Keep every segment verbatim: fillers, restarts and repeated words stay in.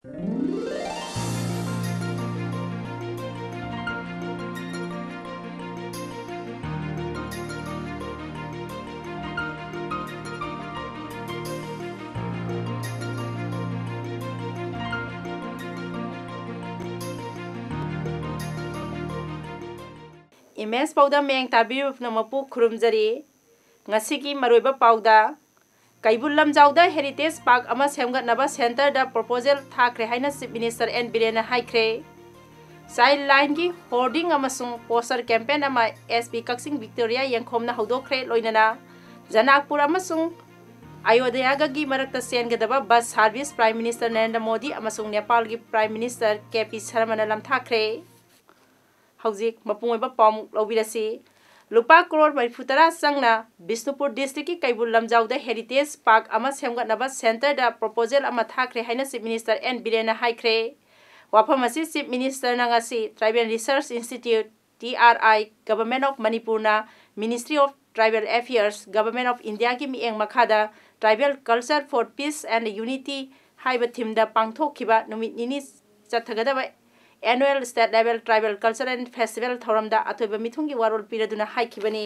Image ꯄꯥꯎꯗ ꯃꯌꯦꯡ ꯇꯥꯕꯤꯔꯤꯕ ꯄꯨꯝꯅꯃꯛꯄꯨ ꯈꯨꯔꯨꯝꯖꯔꯤ꯫ ꯉꯁꯤꯒꯤ ꯃꯔꯨꯑꯣꯏꯕ ꯄꯥꯎꯗ, ꯀꯩꯕꯨꯜ ꯂꯝꯖꯥꯎꯗ ꯍꯦꯔꯤꯇꯦꯖ ꯄꯥꯔꯛ ꯑꯃ ꯁꯦꯝꯒꯠꯅꯕ ꯁꯦꯟꯇꯔꯗ ꯄ꯭ꯔꯣꯄꯣꯖꯦꯜ ꯊꯥꯈ꯭ꯔꯦ ꯍꯥꯏꯅ ꯆꯤꯐ ꯃꯤꯅꯤꯁꯇꯔ ꯑꯦꯟ ꯕꯤꯔꯦꯟꯅ ꯍꯥꯏꯈ꯭ꯔꯦ꯫ ꯆꯥꯏꯜ ꯂꯥꯏꯟꯒꯤ ꯍꯣꯔꯗꯤꯡ ꯑꯃꯁꯨꯡ ꯄꯣꯁꯇꯔ ꯀꯦꯝꯄꯦꯟ ꯑꯃ ꯑꯦꯁ ꯄꯤ ꯀꯛꯆꯤꯡ ꯕꯤꯛꯇꯣꯔꯤꯌꯥ ꯌꯦꯡꯈꯣꯝꯅ ꯍꯧꯗꯣꯛꯈ꯭ꯔꯦ꯫ ꯂꯣꯏꯅꯅ ꯖꯅꯥꯛꯄꯨꯔ ꯑꯃꯁꯨꯡ ꯑꯌꯣꯙ꯭ꯌꯥꯒꯒꯤ ꯃꯔꯛꯇ ꯆꯦꯟꯒꯗꯕ bus service prime minister Narendra Modi ꯑꯃꯁꯨꯡ ꯅꯦꯄꯥꯜꯒꯤ ꯄ꯭ꯔꯥꯏꯝ ꯃꯤꯅꯤꯁꯇꯔ ꯀꯦ ꯄꯤ ꯁꯔꯃꯅ ꯂꯝꯊꯥꯈ꯭ꯔꯦ꯫ ꯍꯧꯖꯤꯛ ꯃꯄꯨꯡ ꯑꯣꯏꯕ ꯄꯥꯎꯃꯨꯛ ꯂꯧꯕꯤꯔꯁꯤ꯫ ꯂꯨꯄꯥ ꯀ꯭ꯔꯣꯔ ꯃꯔꯤꯐꯨ ꯇꯔꯥ ꯆꯪꯅ ꯕꯤꯁꯅꯨꯄꯨꯔ ꯗꯤꯁꯇ꯭ꯔꯤꯛꯀꯤ ꯀꯩꯕꯨꯜ ꯂꯝꯖꯥꯎꯗ ꯍꯦꯔꯤꯇꯦꯖ ꯄꯥꯔꯛ ꯑꯃ ꯁꯦꯝꯒꯠꯅꯕ ꯁꯦꯟꯇꯔꯗ ꯄ꯭ꯔꯣꯄꯣꯖꯦꯜ ꯑꯃ ꯊꯥꯈ꯭ꯔꯦ ꯍꯥꯏꯅ ꯆꯤꯐ ꯃꯤꯅꯤꯁꯇꯔ ꯑꯦꯟ ꯕꯤꯔꯦꯟꯅ ꯍꯥꯏꯈ꯭ꯔꯦ꯫ ꯋꯥꯐꯝ ꯑꯁꯤ ꯆꯤꯐ ꯃꯤꯅꯤꯁꯇꯔꯅ ꯉꯁꯤ tribal research institute, T R I, government of ꯃꯅꯤꯄꯨꯔꯅ, ministry of tribal affairs, government of ꯏꯟꯗꯤꯌꯥꯒꯤ ꯃꯤꯠꯌꯦꯡ ꯃꯈꯥꯗ Tribal Culture for Peace and Unity ꯍꯥꯏꯕ ꯊꯤꯝꯗ ꯄꯥꯡꯊꯣꯛꯈꯤꯕ ꯅꯨꯃꯤꯠ ꯅꯤꯅꯤ ꯆꯠꯊꯒꯗꯕ annual state level tribal culture and festival ꯊꯧꯔꯝꯗ ꯑꯊꯣꯏꯕ ꯃꯤꯊꯨꯡꯒꯤ ꯋꯥꯔꯣꯜ ꯄꯤꯔꯗꯨꯅ ꯍꯥꯏꯈꯤꯕꯅꯤ꯫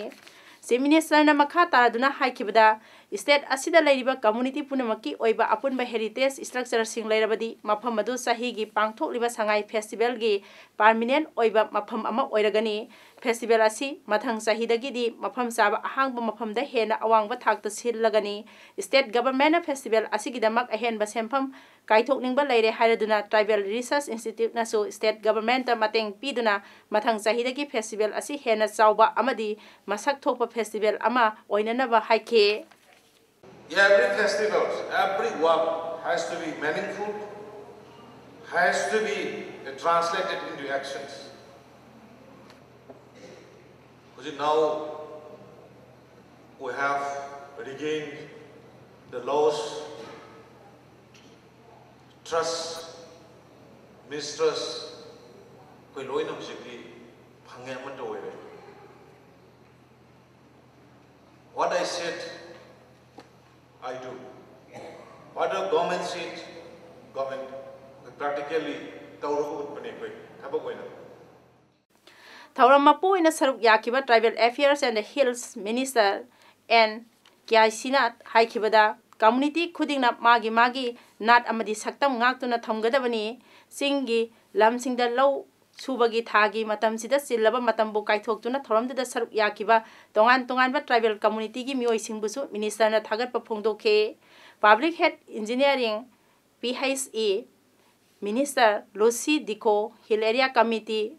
ꯆꯤꯐ ꯃꯤꯅꯤꯁꯇꯔꯅ ꯃꯈꯥ ꯇꯥꯔꯗꯨꯅ ꯍꯥꯏꯈꯤꯕꯗ, ꯁ꯭ꯇꯦꯠ ꯑꯁꯤꯗ ꯂꯩꯔꯤꯕ ꯀꯝꯃꯨꯅꯤꯇꯤ ꯄꯨꯝꯅꯃꯛꯀꯤ ꯑꯣꯏꯕ ꯑꯄꯨꯟꯕ ꯍꯦꯔꯤꯇꯦꯖ ꯁ꯭ꯇ꯭ꯔꯛꯆꯔꯁꯤꯡ ꯂꯩꯔꯕꯗꯤ ꯃꯐꯝ ꯑꯗꯨ ꯆꯍꯤꯒꯤ ꯄꯥꯡꯊꯣꯛꯂꯤꯕ ꯁꯉꯥꯏ ꯐꯦꯁꯇꯤꯚꯦꯜꯒꯤ ꯄꯥꯔꯃꯤꯅꯦꯟꯠ ꯑꯣꯏꯕ ꯃꯐꯝ ꯑꯃ ꯑꯣꯏꯔꯒꯅꯤ꯫ ꯐꯦꯁꯇꯤꯚꯦꯜ ꯑꯁꯤ ꯃꯊꯪ ꯆꯍꯤꯗꯒꯤꯗꯤ ꯃꯐꯝ ꯆꯥꯕ ꯑꯍꯥꯡꯕ ꯃꯐꯝꯗ ꯍꯦꯟꯅ ꯑꯋꯥꯡꯕ ꯊꯥꯛꯇ ꯁꯤꯜꯂꯒꯅꯤ꯫ ꯁ꯭ꯇꯦꯠ ꯒꯚꯔꯟꯃꯦꯟꯠꯅ ꯐꯦꯁꯇꯤꯚꯦꯜ ꯑꯁꯤꯒꯤꯗꯃꯛ ꯑꯍꯦꯟꯕ ꯁꯦꯟꯐꯝ ꯀꯥꯏꯊꯣꯛꯅꯤꯡꯕ ꯂꯩꯔꯦ ꯍꯥꯏꯔꯗꯨꯅ ꯇ꯭ꯔꯥꯏꯕꯦꯜ ꯔꯤꯁꯔꯁ ꯏꯟꯁꯇꯤꯇ꯭ꯌꯨꯠꯅꯁꯨ ꯁ꯭ꯇꯦꯠ ꯒꯚꯔꯟꯃꯦꯟꯠꯇ ꯃꯇꯦꯡ ꯄꯤꯗꯨꯅ ꯃꯊꯪ ꯆꯍꯤꯗꯒꯤ ꯐꯦꯁꯇꯤꯚꯦꯜ ꯑꯁꯤ ꯍꯦꯟꯅ ꯆꯥꯎꯕ ꯑꯃꯗꯤ ꯃꯁꯛ ꯊꯣꯛꯄ ꯐꯦꯁꯇꯤꯚꯦꯜ ꯑꯃ ꯑꯣꯏꯅꯅꯕ ꯍꯥꯏꯈꯤ꯫ Every festival, every work has to be meaningful, has to be translated into actions. ꯍꯧꯖꯤꯛ now we have regained the lost trust, mistrust, ꯑꯩꯈꯣꯏ ꯂꯣꯏꯅ ꯍꯧꯖꯤꯛꯇꯤ ꯐꯪꯉꯦ, ꯑꯃꯠꯇ ꯑꯣꯏꯔꯦ꯫ What I said, I do. What the government said, government Practically ꯇꯧꯔꯒ ꯎꯠꯄꯅꯦ ꯑꯩꯈꯣꯏ ꯊꯕꯛ ꯑꯣꯏꯅ꯫ ꯊꯧꯔꯝ ꯃꯄꯨ ꯑꯣꯏꯅ ꯁꯔꯨꯛ ꯌꯥꯈꯤꯕ Tribal Affairs and Hills Minister N ꯀ꯭ꯌꯥꯏꯁꯤꯅ ꯍꯥꯏꯈꯤꯕꯗ, community ꯈꯨꯗꯤꯡꯅ ꯃꯥꯒꯤ ꯃꯥꯒꯤ ꯅꯥꯠ ꯑꯃꯗꯤ ꯁꯛꯇꯝ ꯉꯥꯛꯇꯨꯅ ꯊꯝꯒꯗꯕꯅꯤ꯫ ꯆꯤꯡꯒꯤ ꯂꯝꯁꯤꯡꯗ ꯂꯧ ꯁꯨꯕꯒꯤ ꯊꯥꯒꯤ ꯃꯇꯝꯁꯤꯗ ꯆꯤꯜꯂꯕ ꯃꯇꯝꯕꯨ ꯀꯥꯏꯊꯣꯛꯇꯨꯅ ꯊꯧꯔꯝꯗꯨꯗ ꯁꯔꯨꯛ ꯌꯥꯈꯤꯕ ꯇꯣꯉꯥꯟ ꯇꯣꯉꯥꯟꯕ tribal communityꯒꯤ ꯃꯤꯑꯣꯏꯁꯤꯡꯕꯨꯁꯨ ministerꯅ ꯊꯥꯒꯠꯄ ꯐꯣꯡꯗꯣꯛꯈꯤ꯫ Public Health Engineering, P H E, Minister Lucy Dikho, Hill Area Committee,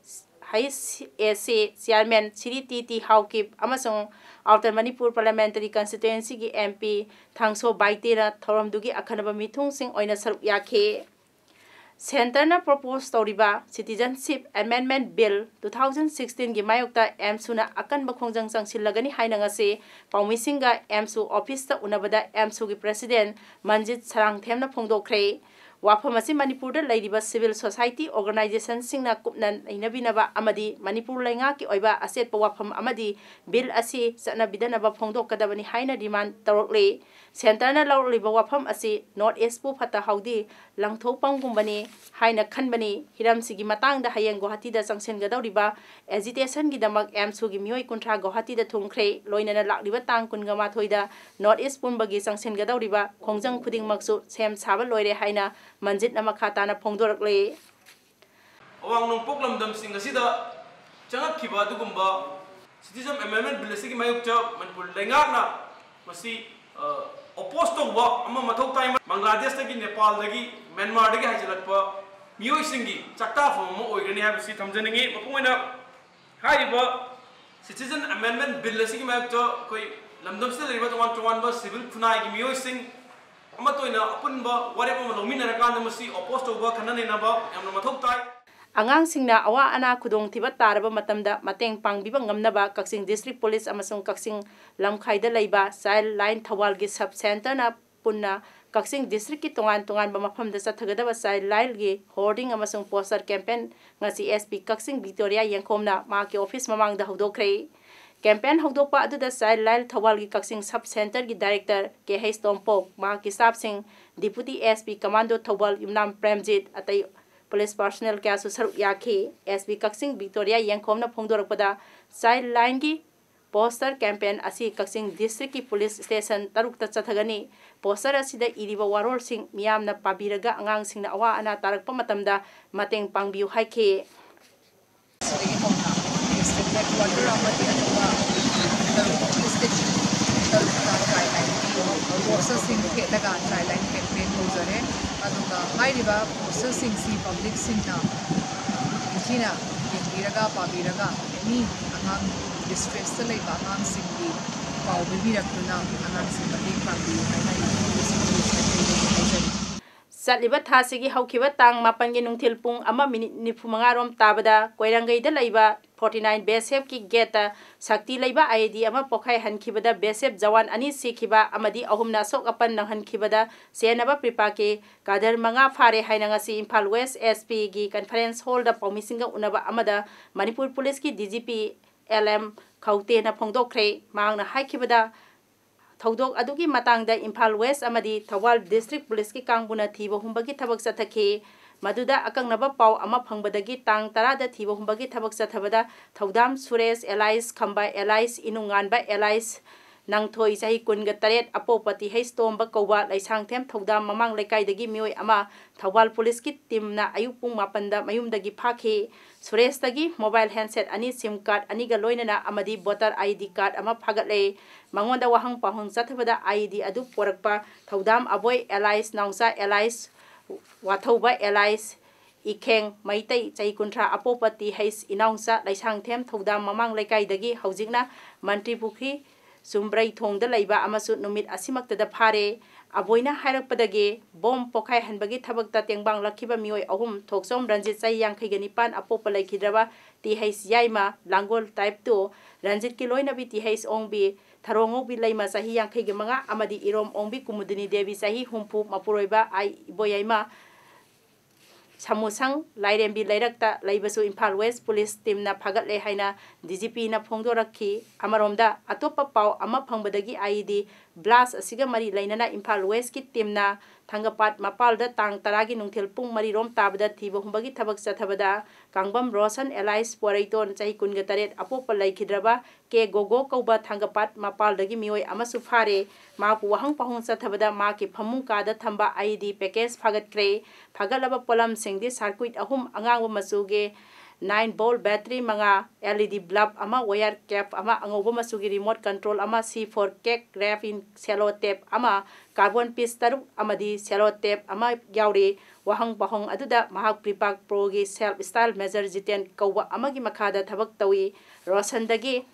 H A C Chairman Shri T T Haokip ꯑꯃꯁꯨꯡ Outer Manipur Parliamentary Constituencyꯒꯤ M P ꯊꯥꯡꯁꯣ ꯕꯥꯏꯇꯦꯅ ꯊꯧꯔꯝꯗꯨꯒꯤ ꯑꯈꯟꯅꯕ ꯃꯤꯊꯨꯡꯁꯤꯡ ꯑꯣꯏꯅ ꯁꯔꯨꯛ ꯌꯥꯈꯤ꯫ Centreꯅ propose ꯇꯧꯔꯤꯕ Citizenship Amendment Bill two thousand sixteenꯒꯤ ꯃꯥꯌꯣꯛꯇ AMSUꯅ ꯑꯀꯟꯕ ꯈꯣꯡꯖꯪ ꯆꯪꯁꯤꯜꯂꯒꯅꯤ ꯍꯥꯏꯅ ꯉꯁꯤ ꯄꯥꯎꯃꯤꯁꯤꯡꯒ AMSU officeꯇ ꯎꯅꯕꯗ AMSUꯒꯤ president ꯃꯟꯖꯤꯠ ꯁꯔꯥꯡꯊꯦꯝꯅ ꯐꯣꯡꯗꯣꯛꯈ꯭ꯔꯦ꯫ ꯋꯥꯐꯝ ꯑꯁꯤ ꯃꯅꯤꯄꯨꯔꯗ ꯂꯩꯔꯤꯕ civil society organizationꯁꯤꯡꯅ ꯀꯨꯞꯅ ꯅꯩꯅꯕꯤꯅꯕ ꯑꯃꯗꯤ ꯃꯅꯤꯄꯨꯔ ꯂꯩꯉꯥꯛꯀꯤ ꯑꯣꯏꯕ ꯑꯆꯦꯠꯄ ꯋꯥꯐꯝ ꯑꯃꯗꯤ bill ꯑꯁꯤ ꯆꯠꯅꯕꯤꯗꯅꯕ ꯐꯣꯡꯗꯣꯛꯀꯗꯕꯅꯤ ꯍꯥꯏꯅ demand ꯇꯧꯔꯛꯂꯤ꯫ Centreꯅ ꯂꯧꯔꯛꯂꯤꯕ ꯋꯥꯐꯝ ꯑꯁꯤ North Eastꯄꯨ ꯐꯠꯇ ꯍꯥꯎꯗꯤ ꯂꯪꯊꯣꯛꯐꯝꯒꯨꯝꯕꯅꯤ ꯍꯥꯏꯅ ꯈꯟꯕꯅꯤ꯫ ꯍꯤꯔꯝꯁꯤꯒꯤ ꯃꯇꯥꯡꯗ ꯍꯌꯦꯡ ꯒꯨꯋꯥꯍꯥꯇꯤꯗ ꯆꯪꯁꯤꯟꯒꯗꯧꯔꯤꯕ agitationꯒꯤꯗꯃꯛ AMSUꯒꯤ ꯃꯤꯑꯣꯏ ꯀꯨꯟꯊ꯭ꯔꯥ ꯒꯨꯋꯥꯍꯥꯇꯤꯗ ꯊꯨꯡꯈ꯭ꯔꯦ꯫ ꯂꯣꯏꯅꯅ ꯂꯥꯛꯂꯤꯕ ꯇꯥꯡ ꯀꯨꯟꯒ ꯃꯥꯊꯣꯏꯗ North East ꯄꯨꯝꯕꯒꯤ ꯆꯪꯁꯤꯟꯒꯗꯧꯔꯤꯕ ꯈꯣꯡꯖꯪ ꯈꯨꯗꯤꯡꯃꯛꯁꯨ ꯁꯦꯝ ꯁꯥꯕ ꯂꯣꯏꯔꯦ ꯍꯥꯏꯅ ꯃꯟꯖꯤꯠꯅ ꯃꯈꯥ ꯇꯥꯅ ꯐꯣꯡꯗꯣꯔꯛꯂꯤ꯫ ꯑꯋꯥꯡ ꯅꯣꯡꯄꯣꯛ ꯂꯝꯗꯝꯁꯤꯡ ꯑꯁꯤꯗ ꯆꯪꯉꯛꯈꯤꯕ ꯑꯗꯨꯒꯨꯝꯕ Citizen Amendment Bill ꯑꯁꯤꯒꯤ ꯃꯥꯌꯣꯛꯇ ꯃꯅꯤꯄꯨꯔ ꯂꯩꯉꯥꯛꯅ ꯃꯁꯤ oppose ꯇꯧꯕ ꯑꯃ ꯃꯊꯧ ꯇꯥꯏ꯫ ꯕꯪꯒ꯭ꯂꯥꯗꯦꯁꯇꯒꯤ, ꯅꯦꯄꯥꯜꯗꯒꯤ, ꯃ꯭ꯌꯥꯟꯃꯥꯔꯗꯒꯤ ꯍꯥꯏꯖꯤꯜꯂꯛꯄ ꯃꯤꯑꯣꯏꯁꯤꯡꯒꯤ ꯆꯥꯛꯇꯥꯐꯝ ꯑꯃ ꯑꯣꯏꯒꯅꯤ ꯍꯥꯏꯕꯁꯤ ꯊꯝꯖꯅꯤꯡꯏ꯫ ꯃꯄꯨꯡ ꯑꯣꯏꯅ ꯍꯥꯏꯔꯤꯕ Citizen Amendment Bill ꯑꯁꯤꯒꯤ ꯃꯥꯌꯣꯛꯇ ꯑꯩꯈꯣꯏ ꯂꯝꯗꯝꯁꯤꯗ ꯂꯩꯔꯤꯕ ꯇꯣꯉꯥꯟ ꯇꯣꯉꯥꯟꯕ civil ꯈꯨꯟꯅꯥꯏꯒꯤ ꯃꯤꯑꯣꯏꯁꯤꯡ ꯑꯃꯠꯇ ꯑꯣꯏꯅ ꯑꯄꯨꯟꯕ ꯋꯥꯔꯦꯞ ꯑꯃ ꯂꯧꯃꯤꯟꯅꯔꯀꯥꯟꯗ ꯃꯁꯤ oppose ꯇꯧꯕ, ꯈꯟꯅ ꯅꯩꯅꯕ ꯌꯥꯝꯅ ꯃꯊꯧ ꯇꯥꯏ꯫ ꯑꯉꯥꯡꯁꯤꯡꯅ ꯑꯋꯥ ꯑꯅꯥ ꯈꯨꯗꯣꯡꯊꯤꯕ ꯇꯥꯔꯕ ꯃꯇꯝꯗ ꯃꯇꯦꯡ ꯄꯥꯡꯕꯤꯕ ꯉꯝꯅꯕ ꯀꯛꯆꯤꯡ District Police ꯑꯃꯁꯨꯡ ꯀꯛꯆꯤꯡ ꯂꯝꯈꯥꯏꯗ ꯂꯩꯕ Child Line ꯊꯧꯕꯥꯜꯒꯤ sub centreꯅ ꯄꯨꯟꯅ ꯀꯛꯆꯤꯡ districtꯀꯤ ꯇꯣꯉꯥꯟ ꯇꯣꯉꯥꯟꯕ ꯃꯐꯝꯗ ꯆꯠꯊꯒꯗꯕ Child Lineꯒꯤ hoarding ꯑꯃꯁꯨꯡ poster campaign ꯉꯁꯤ SP ꯀꯛꯆꯤꯡ ꯕꯤꯛꯇꯣꯔꯤꯌꯥ ꯌꯦꯡꯈꯣꯝꯅ ꯃꯍꯥꯛꯀꯤ office ꯃꯃꯥꯡꯗ ꯍꯧꯗꯣꯛꯈ꯭ꯔꯦ꯫ Campaign ꯍꯧꯗꯣꯛꯄ ꯑꯗꯨꯗ Child Line ꯊꯧꯕꯥꯜꯒꯤ ꯀꯛꯆꯤꯡ sub centreꯒꯤ director K H Tompok, ꯃꯍꯥꯛꯀꯤ staffꯁꯤꯡ, Deputy S P Commando Thoubal ꯌꯨꯝꯅꯥꯝ ꯄ꯭ꯔꯦꯝꯖꯤꯠ, ꯑꯇꯩ police personnel ꯀꯌꯥꯁꯨ ꯁꯔꯨꯛ ꯌꯥꯈꯤ꯫ S P ꯀꯛꯆꯤꯡ ꯕꯤꯛꯇꯣꯔꯤꯌꯥ ꯌꯦꯡꯈꯣꯝꯅ ꯐꯣꯡꯗꯣꯔꯛꯄꯗ, Child Line ꯒꯤ poster campaign ꯑꯁꯤ ꯀꯛꯆꯤꯡ district ꯀꯤ police station ꯇꯔꯨꯛꯇ ꯆꯠꯊꯒꯅꯤ꯫ Poster ꯑꯁꯤꯗ ꯏꯔꯤꯕ ꯋꯥꯔꯣꯜꯁꯤꯡ ꯃꯤꯌꯥꯝꯅ ꯄꯥꯕꯤꯔꯒ ꯑꯉꯥꯡꯁꯤꯡꯅ ꯑꯋꯥ ꯑꯅꯥ ꯇꯥꯔꯛꯄ ꯃꯇꯝꯗ ꯃꯇꯦꯡ ꯄꯥꯡꯕꯤꯌꯨ ꯍꯥꯏꯈꯤ꯫ ꯁꯤꯗꯒꯤ ꯍꯧꯅ district headquarter ꯑꯃꯗꯤ ꯑꯇꯣꯞꯄ ꯇꯔꯨꯛ district ꯇꯔꯨꯛꯇ Child Line ꯒꯤ posterꯁꯤꯡ ꯊꯦꯠꯂꯒ Child Line campaign ꯇꯧꯖꯔꯦ꯫ ꯑꯗꯨꯒ ꯍꯥꯏꯔꯤꯕ posterꯁꯤꯡꯁꯤ publicꯁꯤꯡꯅ ꯅꯤꯡꯊꯤꯅ ꯌꯦꯡꯕꯤꯔꯒ, ꯄꯥꯕꯤꯔꯒ, any ꯑꯉꯥꯡ distressꯇ ꯂꯩꯕ ꯑꯉꯥꯡꯁꯤꯡꯒꯤ ꯄꯥꯎ ꯄꯤꯕꯤꯔꯛꯇꯨꯅ ꯑꯉꯥꯡꯁꯤꯡ ꯃꯇꯦꯡ ꯄꯥꯡꯕꯤꯌꯨ ꯍꯥꯏꯅ ꯑꯩ ꯃꯤꯑꯣꯏꯁꯤꯡꯕꯨ ꯍꯥꯏꯖꯔꯤ꯫ ꯆꯠꯂꯤꯕ ꯊꯥꯁꯤꯒꯤ ꯍꯧꯈꯤꯕ ꯇꯥꯡ ꯃꯥꯄꯟꯒꯤ ꯅꯨꯡꯊꯤꯜ ꯄꯨꯡ ꯑꯃ minute ꯅꯤꯐꯨ ꯃꯉꯥ ꯔꯣꯝ ꯇꯥꯕꯗ ꯀꯣꯏꯔꯪꯒꯩꯗ ꯂꯩꯕ forty nine B S F ꯀꯤ gateꯇ ꯁꯛꯇꯤ ꯂꯩꯕ I E D ꯑꯃ ꯄꯣꯈꯥꯏꯍꯟꯈꯤꯕꯗ B S F ꯖꯋꯥꯟ ꯑꯅꯤ ꯁꯤꯈꯤꯕ ꯑꯃꯗꯤ ꯑꯍꯨꯝꯅ ꯑꯁꯣꯛ ꯑꯄꯟ ꯅꯪꯍꯟꯈꯤꯕꯗ ꯁꯦꯟꯅꯕ ꯄ꯭ꯔꯤꯄꯥꯛꯀꯤ ꯀꯥꯗꯔ ꯃꯉꯥ ꯐꯥꯔꯦ ꯍꯥꯏꯅ ꯉꯁꯤ ꯏꯝꯐꯥꯜ West S P ꯒꯤ conference hallꯗ ꯄꯥꯎꯃꯤꯁꯤꯡꯒ ꯎꯅꯕ ꯑꯃꯗ Manipur policeꯀꯤ D G P L M ꯈꯧꯇꯦꯅ ꯐꯣꯡꯗꯣꯛꯈ꯭ꯔꯦ꯫ ꯃꯍꯥꯛꯅ ꯍꯥꯏꯈꯤꯕꯗ, ꯊꯧꯗꯣꯛ ꯑꯗꯨꯒꯤ ꯃꯇꯥꯡꯗ ꯏꯝꯐꯥꯜ West ꯑꯃꯗꯤ ꯊꯧꯕꯥꯜ district policeꯀꯤ ꯀꯥꯡꯕꯨꯅ ꯊꯤꯕ ꯍꯨꯝꯕꯒꯤ ꯊꯕꯛ ꯆꯠꯊꯈꯤ꯫ ꯃꯗꯨꯗ ꯑꯀꯛꯅꯕ ꯄꯥꯎ ꯑꯃ ꯐꯪꯕꯗꯒꯤ ꯇꯥꯡ ꯇꯔꯥꯗ ꯊꯤꯕ ꯍꯨꯝꯕꯒꯤ ꯊꯕꯛ ꯆꯠꯊꯕꯗ ꯊꯧꯗꯥꯝ ꯁꯨꯔꯦꯁ alias ꯈꯝꯕ alias ꯏꯅꯨꯡꯉꯥꯟꯕ alias ꯅꯪꯊꯣꯏ, ꯆꯍꯤ ꯀꯨꯟꯒ ꯇꯔꯦꯠ, ꯑꯄꯣꯛꯄ ꯇꯤꯍꯩꯁ ꯇꯣꯝꯕ ꯀꯧꯕ ꯂꯩꯁꯥꯡꯊꯦꯝ ꯊꯧꯗꯥꯝ ꯃꯃꯥꯡ ꯂꯩꯀꯥꯏꯗꯒꯤ ꯃꯤꯑꯣꯏ ꯑꯃ ꯊꯧꯕꯥꯜ policeꯀꯤ teamꯅ ꯑꯌꯨꯛ ꯄꯨꯡ ꯃꯥꯄꯟꯗ ꯃꯌꯨꯝꯗꯒꯤ ꯐꯥꯈꯤ꯫ ꯁꯨꯔꯦꯁꯇꯒꯤ mobile handset ꯑꯅꯤ, SIM card ꯑꯅꯤꯒ ꯂꯣꯏꯅꯅ ꯑꯃꯗꯤ voter I D card ꯑꯃ ꯐꯥꯒꯠꯂꯦ꯫ ꯃꯉꯣꯟꯗ ꯋꯥꯍꯪ ꯄꯥꯎꯍꯪ ꯆꯠꯊꯕꯗ I E D ꯑꯗꯨ ꯄꯣꯔꯛꯄ ꯊꯧꯗꯥꯝ ꯑꯕꯣꯏ alias ꯅꯥꯎꯆꯥ alias ꯋꯥꯊꯧꯕ alias ꯏꯈꯦꯡ ꯃꯩꯇꯩ, ꯆꯍꯤ ꯀꯨꯟꯊ꯭ꯔꯥ, ꯑꯄꯣꯛꯄ ꯇꯤꯍꯩꯁ ꯏꯅꯥꯎꯆꯥ, ꯂꯩꯁꯥꯡꯊꯦꯝ ꯊꯧꯗꯥꯝ ꯃꯃꯥꯡ ꯂꯩꯀꯥꯏꯗꯒꯤ ꯍꯧꯖꯤꯛꯅ ꯃꯟꯇ꯭ꯔꯤ ꯄꯨꯈ꯭ꯔꯤ ꯆꯨꯝꯕ꯭ꯔꯩꯊꯣꯡꯗ ꯂꯩꯕ ꯑꯃꯁꯨ ꯅꯨꯃꯤꯠ ꯑꯁꯤꯃꯛꯇꯗ ꯐꯥꯔꯦ꯫ ꯑꯕꯣꯏꯅ ꯍꯥꯏꯔꯛꯄꯗꯒꯤ, ꯕꯣꯝ ꯄꯣꯈꯥꯏꯍꯟꯕꯒꯤ ꯊꯕꯛꯇ ꯇꯦꯡꯕꯥꯡꯂꯛꯈꯤꯕ ꯃꯤꯑꯣꯏ ꯑꯍꯨꯝ, ꯊꯣꯛꯆꯣꯝ ꯔꯟꯖꯤꯠ, ꯆꯍꯤ ꯌꯥꯡꯈꯩꯒ ꯅꯤꯄꯥꯟ, ꯑꯄꯣꯛꯄ ꯂꯩꯈꯤꯗ꯭ꯔꯕ ꯇꯤꯍꯩꯁ ꯌꯥꯏꯃ, ꯂꯥꯡꯒꯣꯜ type two, ꯔꯟꯖꯤꯠꯀꯤ ꯂꯣꯏꯅꯕꯤ ꯇꯤꯍꯩꯁ ꯑꯣꯡꯕꯤ, ꯊꯔꯣꯉꯧꯕꯤ ꯂꯩꯃ, ꯆꯍꯤ ꯌꯥꯡꯈꯩꯒ ꯃꯉꯥ, ꯑꯃꯗꯤ ꯏꯔꯣꯝ ꯑꯣꯡꯕꯤ ꯀꯨꯃꯨꯗꯤꯅꯤ ꯗꯦꯕꯤ, ꯆꯍꯤ ꯍꯨꯝꯐꯨ, ꯃꯄꯨꯔꯣꯏꯕ ꯑꯥꯏ ꯏꯕꯣꯌꯥꯏꯃ, ꯁꯃꯨꯁꯪ, ꯂꯥꯏꯔꯦꯝꯕꯤ ꯂꯩꯔꯛꯇ ꯂꯩꯕꯁꯨ ꯏꯝꯐꯥꯜ West police teamꯅ ꯐꯥꯒꯠꯂꯦ ꯍꯥꯏꯅ D G Pꯅ ꯐꯣꯡꯗꯣꯔꯛꯈꯤ꯫ ꯑꯃꯔꯣꯝꯗ, ꯑꯇꯣꯞꯄ ꯄꯥꯎ ꯑꯃ ꯐꯪꯕꯗꯒꯤ I E D blast ꯑꯁꯤꯒ ꯃꯔꯤ ꯂꯩꯅꯅ ꯏꯝꯐꯥꯜ Westꯀꯤ teamꯅ ꯊꯥꯡꯒꯄꯥꯠ ꯃꯄꯥꯜꯗ ꯇꯥꯡ ꯇꯔꯥꯒꯤ ꯅꯨꯡꯊꯤꯜ ꯄꯨꯡ ꯃꯔꯤ ꯔꯣꯝ ꯇꯥꯕꯗ ꯊꯤꯕ ꯍꯨꯝꯕꯒꯤ ꯊꯕꯛ ꯆꯠꯊꯕꯗ ꯀꯥꯡꯕꯝ ꯔꯣꯁꯟ alias ꯄꯣꯔꯩꯇꯣꯟ, ꯆꯍꯤ ꯀꯨꯟꯒ ꯇꯔꯦꯠ, ꯑꯄꯣꯛꯄ ꯂꯩꯈꯤꯗ꯭ꯔꯕ ꯀꯦ ꯒꯣꯒꯣ ꯀꯧꯕ ꯊꯥꯡꯒꯄꯥꯠ ꯃꯄꯥꯜꯗꯒꯤ ꯃꯤꯑꯣꯏ ꯑꯃꯁꯨ ꯐꯥꯔꯦ꯫ ꯃꯍꯥꯛꯄꯨ ꯋꯥꯍꯪ ꯄꯥꯎꯍꯪ ꯆꯠꯊꯕꯗ ꯃꯍꯥꯛꯀꯤ ꯐꯃꯨꯡ ꯀꯥꯗ ꯊꯝꯕ IED package ꯐꯥꯒꯠꯈ꯭ꯔꯦ꯫ ꯐꯥꯒꯠꯂꯕ ꯄꯣꯠꯂꯝꯁꯤꯡꯗꯤ circuit ꯑꯍꯨꯝ, ꯑꯉꯥꯡꯕ ꯃꯆꯨꯒꯤ nine volt battery ꯃꯉꯥ, LED bulb ꯑꯃ, wire cap ꯑꯃ, ꯑꯉꯧꯕ ꯃꯆꯨꯒꯤ remote control ꯑꯃ, C four cake wrap in cello tape ꯑꯃ, carbon piece ꯇꯔꯨꯛ ꯑꯃꯗꯤ cello tape ꯑꯃ ꯌꯥꯎꯔꯤ꯫ ꯋꯥꯍꯪ ꯄꯥꯎꯍꯪ ꯑꯗꯨꯗ ꯃꯍꯥꯛ ꯄ꯭ꯔꯤꯄꯥꯛ ꯄ꯭ꯔꯣꯒꯤ ꯁꯦꯜꯐ ꯁ꯭ꯇꯥꯏꯜ ꯃꯦꯖꯔ ꯖꯤꯇꯦꯟ ꯀꯧꯕ ꯑꯃꯒꯤ ꯃꯈꯥꯗ ꯊꯕꯛ ꯇꯧꯏ꯫ ꯔꯣꯁꯟꯗꯒꯤ